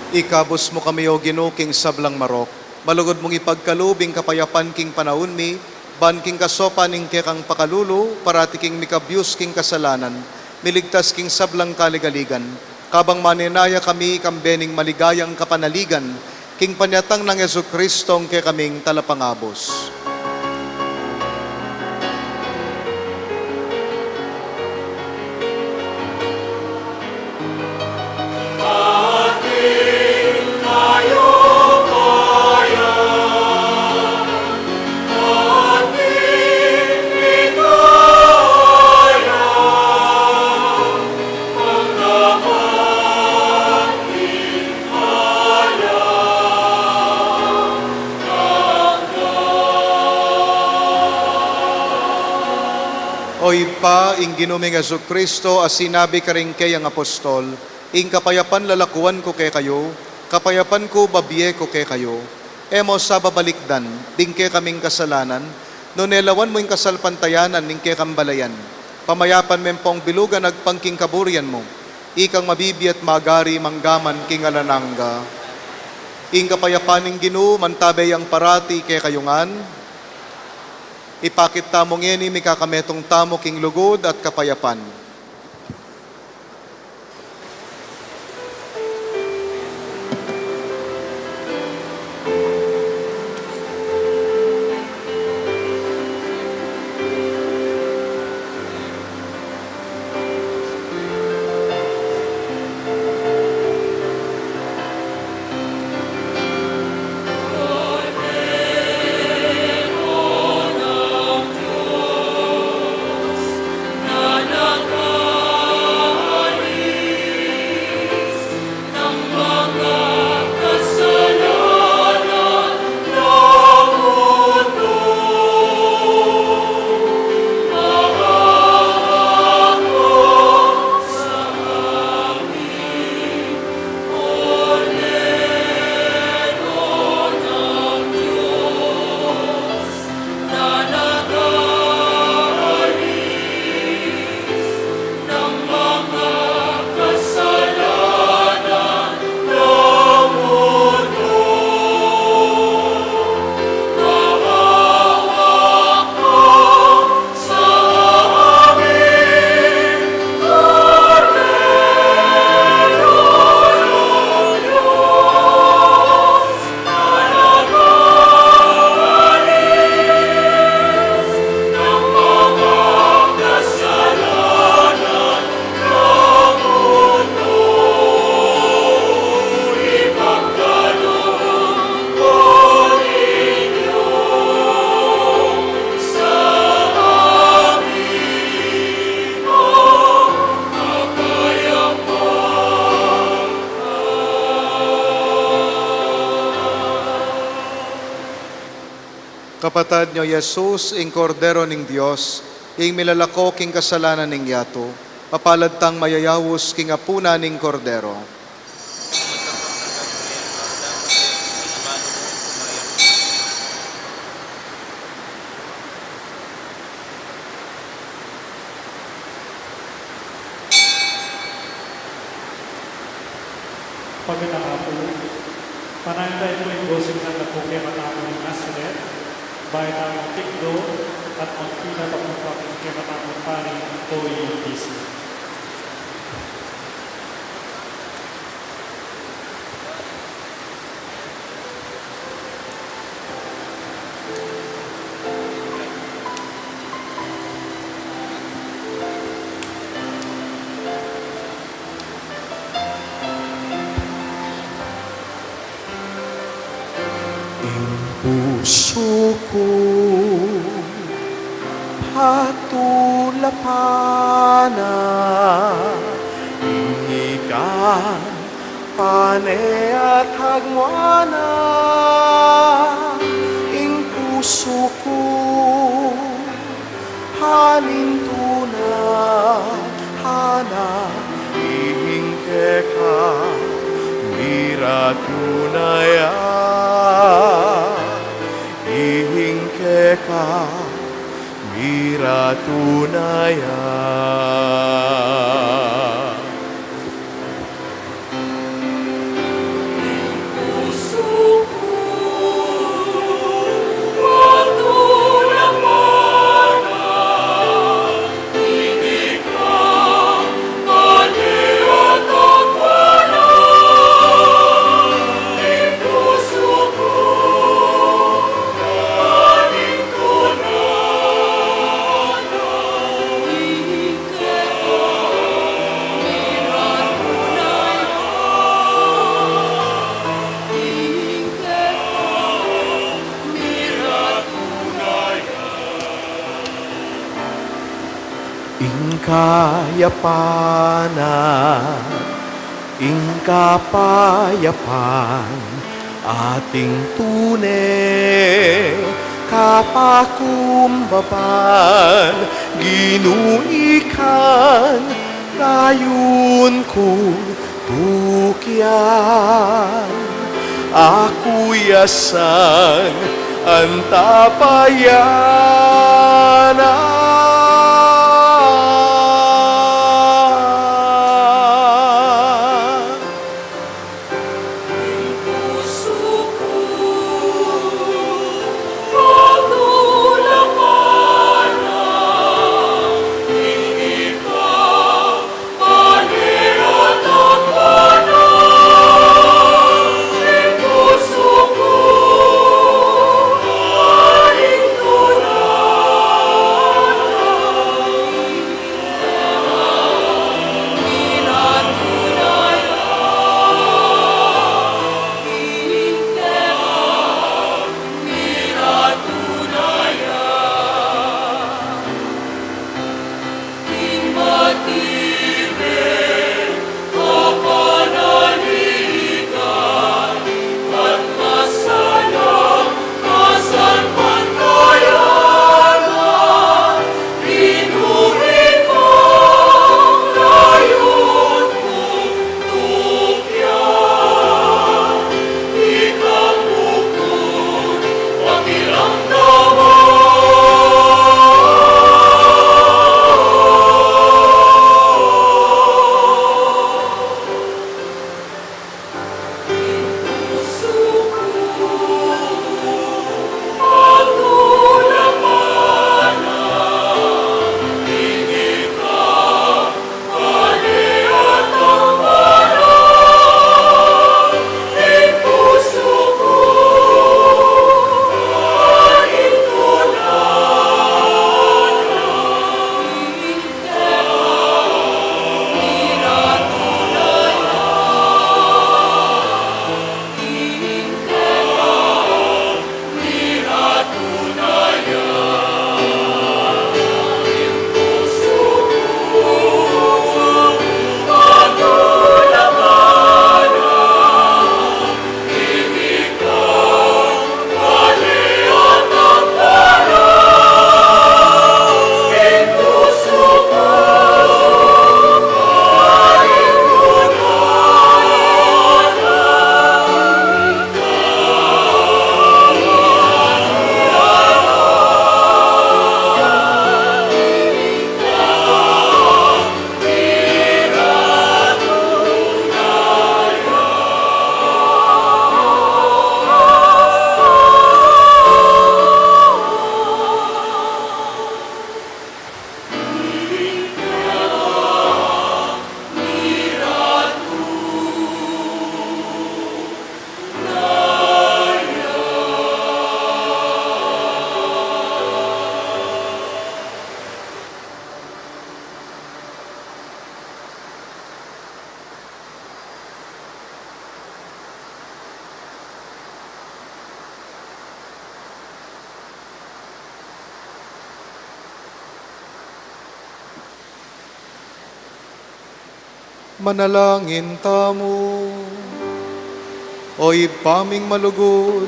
Ikabus mu kami, O Ginu, king sablang marok. Malugud mung ipagkalub ing kapayapan king panaun mi, ban king kasopan ning kekang pakalulu, parati king mikabyus king kasalanan, miligtas king sablang kaligaligan, kabang manenaya kami kambe ning maligayang kapanaligan, king panyatang nang Jesucristong kekaming Talapangabus. O Ibpa, ing Ginu ming Jesucristo a sinabi karing keyang apostol, ing kapayapan lalakuan ku kekayu, kapayapan ku babie ku kekayu. E mu sa babalikdan ding kekaming kasalanan, nune lawan mu ing kasalpantayanan ning kekang balayan. Pamayapan me pong bilug agpang king kaburian mu, ikang mabibie at magari manggaman king alang angga. Ing kapayapan ning Ginu mantabe yang parati kekayu ngan. Ipakit tamu ngeni, mikakametung tamu king lugud at kapayapan. Kapatad, nyo Jesus, ing Kordero ning Dios, ing milalako king kasalanan ning yatu. Mapalad tang mayayaus king apunan ning Kordero. Pagkatapos, panayun tamu pu ing gosip ning anak ku kekatamu ning Nazaret, bayu tamu tikdo at magpinapagpapag kekatamu pari o iyong bisi. Ing pusu ku patulapan na, ing ikang pane at agmuan na, ing pusu ku panintunan na, ing keka miratu na ya, ing keka miratu na ya. Ing kayapan na, ing kapayapan, ating tune Kapakumbaban, Ginu, ika ing dayun kung tukyan, aku ya sang antabayanan. Manalangin tamu. O Ibpa ming malugud,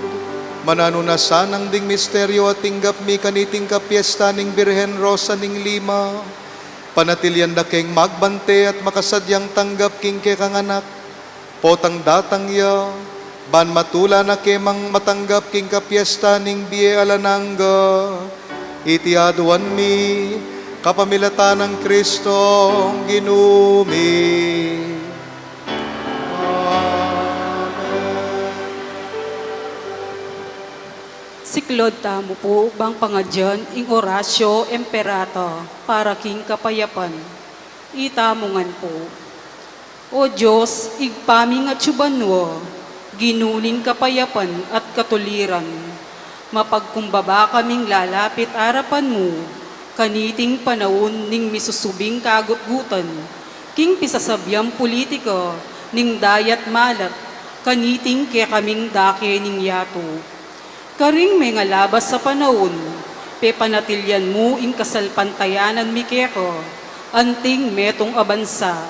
mananu na sanang ding misteryu a tinggap mi kaniting kapiesta ning Birhen Rosa ning Lima, panatilian da keng magbante at makasadyang tanggap king kekang Anak, potang datang ya, ban matula na ke mang matanggap king kapiesta ning bie alang angga. Iti aduan mi kapamilatan nang Kristong Ginu mi. Amen. Siklaud tamu pu bang pangadyan ing Oratio Imperata para king kapayapan. Itamu ngan pu. O Dios, Ibpa ming atsu banua, Ginu ning kapayapan at katuliran, mapagkumbaba kaming lalapit arapan mu kaniting panaun ning misusubing kagutgutan king pisasabiang pulitika ning dayat malat kaniting kekaming dake ning yatu. Karing mengalabas a panaun, pepanatilian mu ing kasalpantayanan mi keka anting metung a bansa.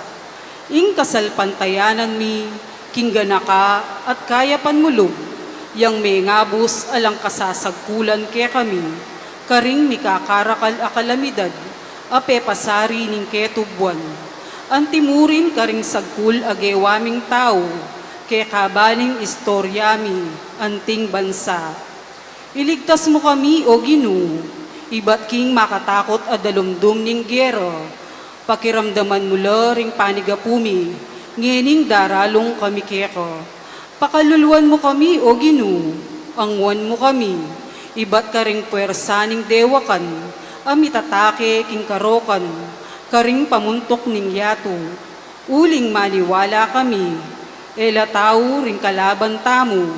Ing kasalpantayanan mi king ganaka at kayapan mu lub, Yang mengabus alang kasasagkulan kekami, karing mikakarakal a kalamidad a pepasari ning ketubuan. Antimurin karing sagkul a gewa ming tau, kekabang istorya mi anting bansa. Iligtas mu kami, O Ginu, ibat king makatakut a dalumdum ning gera. Pakiramdaman mu la ring panigapu mi, ngening daralung kami keka. Pakaluluan mu kami, O Ginu, anguan mu kami, ibat karing puersa ning dewakan, a mitatake king karokan, karing pamuntuk ning yatu. Uling maniwala kami, e la tau ring kalaban tamu,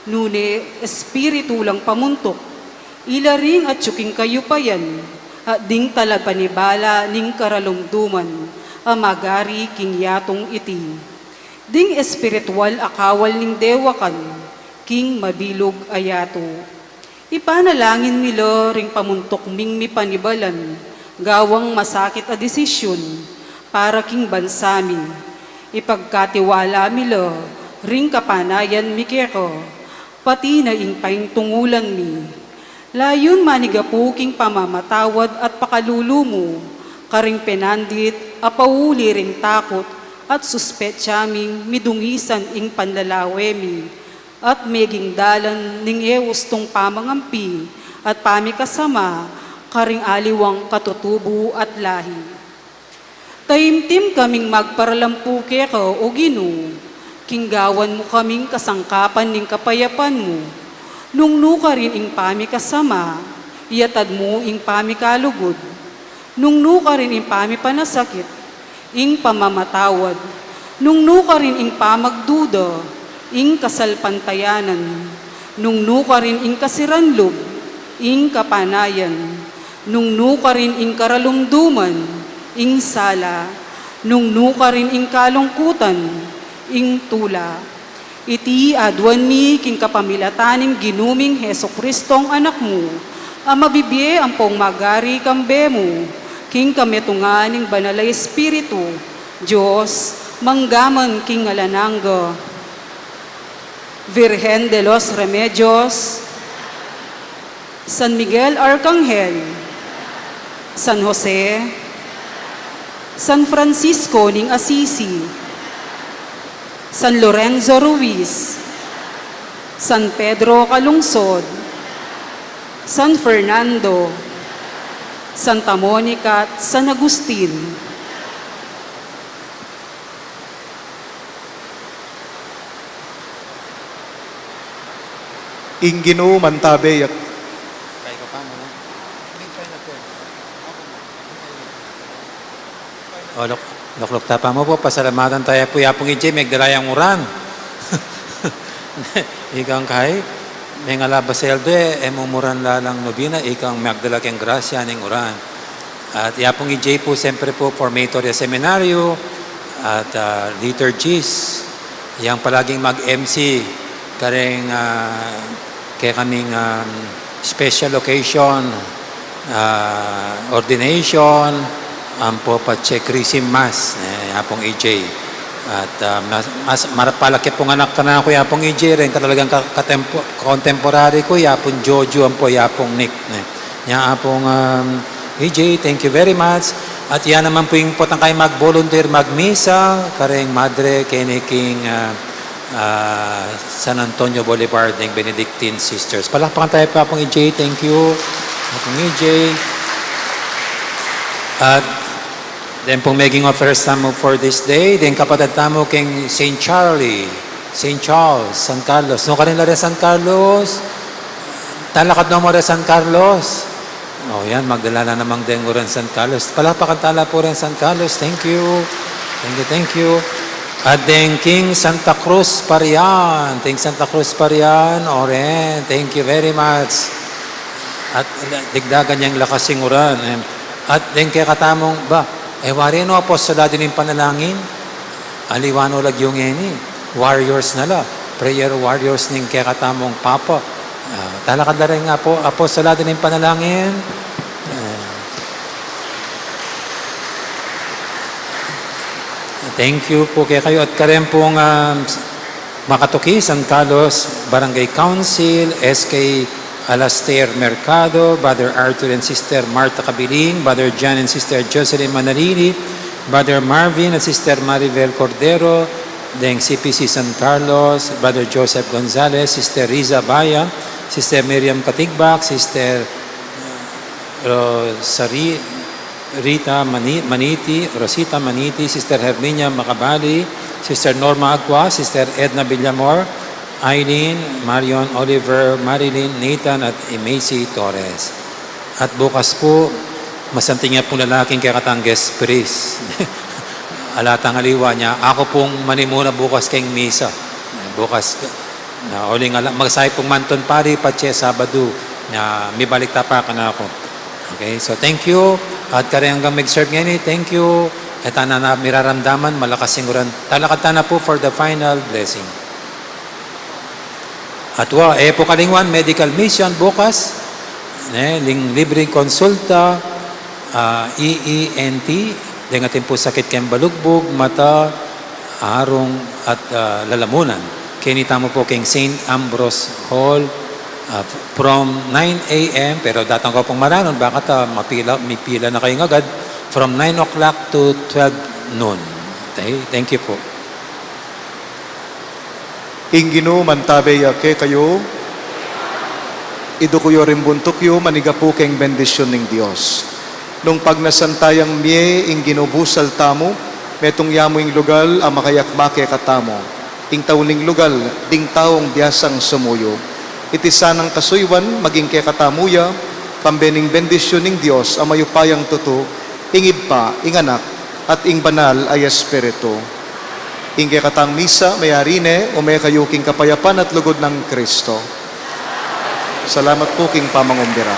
nune espiritu lang pamuntuk, ila ring atyu king kayupayan, at ding talapanibala ning karalumduman, a magari king yatung iti. Ding espiritual a kawal ning dewakan, king mabilug a yatu. Ipanalangin mi la ring pamuntuk ming mipanibalan, gawang masakit a desisyun, para king bansa mi. Ipagkatiwala mi la, ring kapanayan mi keka, pati na ing paintungulan mi. Layun manigapu king pamamatawad at pakalulu mu, karing penandit, a pauli ring takut, at suspetsa ming midungisan ing panlalawe mi, at meging dalan ning e ustung pamangampi at pamikasama karing aliwang katutubu at lahi. Taimtim kaming magparalampu keka, O Ginu, king gawan mu kaming kasangkapan ning kapayapan mu. Nung nukarin ing pamikasama, iyatad mu ing pamikalugud. Nung nukarin ing pamipanasakit, ing pamamatawad. Nung nukarin ing pamagduda, ing kasalpantayanan. Nung nukarin ing kasiranlub, ing kapanayan. Nung nukarin ing karalumduman, ing sala. Nung nukarin ing kalungkutan, ing tula. Iti aduan mi king kapamilatan ning Ginu ming Jesucristong Anak mu, a mabibie ampong magari kambe mu, king kametungan ning Banal a Espiritu, Dios, mangga man king alang angga. Virgen de los Remedios, San Miguel Arcangel, San Jose, San Francisco ning Assisi, San Lorenzo Ruiz, San Pedro Calungsod, San Fernando, Santa Monica, at San Agustin. Ing Ginu mantabe ya. O, luk-, lukluk ta pa mu pu, pasalamatan taya pu i Apung E J, megdala yang uran. Ikang kai, mengalabas el de, e mu muran lalang nubina, ikang magdala keng grasya ning uran. At i Apung E J pu, siyempre pu, formator ya seminaryo, at, ah, liturgist, yang palaging mag-M C kareng, ah, kekaming, um, special occasion, ah, ordination, ampo patse Chrism Mass, e, i Apung E J. At, ah, mas, mas marapal a kepung anak kanaku i Apung E J, reng katalagang ka-, katempo-, contemporary ku, i Apung Jojo, ampo i Apung Nick, ne. Nya Apung, um, E J, thank you very much. At ya naman pu ing potang kayang mag-volunteer magmisa, kareng Madre, keni king, ah, ah, San Antonio Boulevard, deng Benedictine Sisters. Palakpakan taya pu i Apung E J, thank you. Apung E J. At deng pung meging offerers tamu for this day, deng kapatad tamu keng Saint Charlie, Saint Charles, San Carlos. Nukarin la reng San Carlos. Talakad no mu reng San Carlos. O, yan, magdala na namang deng uran San Carlos. Palakpakan tala pu reng San Carlos. Thank you. Thank you, thank you. At deng king Santa Cruz Parian. Deng Santa Cruz Parian, o ren. Thank you very much. At digdagan yang lakas ing uran, e. At deng kekatamung, ba, e, wari no, apostolado ning panalangin. Aliwa no lagyu ngeni, warriors na la, prayer warriors ning kekatamung Papa. Ah, talakad la reng apo-, apostolado ning panalangin. Ah, thank you pu kekayu at kareng pung, um, Makatuki, San Carlos Barangay Council, S K Alastair Mercado, Brother Arthur and Sister Martha Cabiling, Brother John and Sister Jocelyn Manalili, Brother Marvin and Sister Maribel Cordero, deng C P C San Carlos, Brother Joseph Gonzalez, Sister Riza Baya, Sister Miriam Katigbak, Sister Rosari-, Rita Mani-, Maniti, Rosita Maniti, Sister Herminia Macabali, Sister Norma Agua, Sister Edna Villamor, Eileen, Marion, Oliver, Marilyn, Nathan, at Macy Torres. At bukas po, masanting ya pong lalaki ing kekatang guest priest. Ala tang aliwa nya, aku pong manimuna bukas keng misa. Bukas, na uling ala, magsai pong mantun pari, patse Sabadu, na mibalik ta pa kanaku. Okay, so thank you. At karing anggang mag-serve ngeni, thank you. E ta na, na miraramdaman, malakas ing uran. Talakad ta na po for the final blessing. At wa, e po kalingwan, medical mission bukas, ne, ing libreng konsulta, ah, E E N T, deng atin pong sakit keng balugbug, mata, arung, at, ah, lalamunan. Keni tamu po keng Saint Ambrose Hall, ah, from nine A M, pero datang kayu pong maranun, baka ta mapila, mipila na kayung agad, from nine o'clock to twelve noon. Okay, thank you po. Ing Ginu mantabe ya kekayu. Iduku yu ring buntuk yu, manigapu keng bendisyun ning Dios. Nung pagnasan tayang mie, ing Ginu busal tamu, metung ya mu ing lugal a makayabe kekatamu. Ing tau ning lugal, ding taung biasang sumuyu. Iti sanang kasuyuan, maging kekatamu ya, pambe ning bendisyun ning Dios a mayupayang tutu, ing Ibpa, ing Anak, at ing Banal a Espiritu. Ing kekatang misa, mayari ne, ume kayu king kapayapan at lugud nang Kristo. Salamat pu king pamangumbira.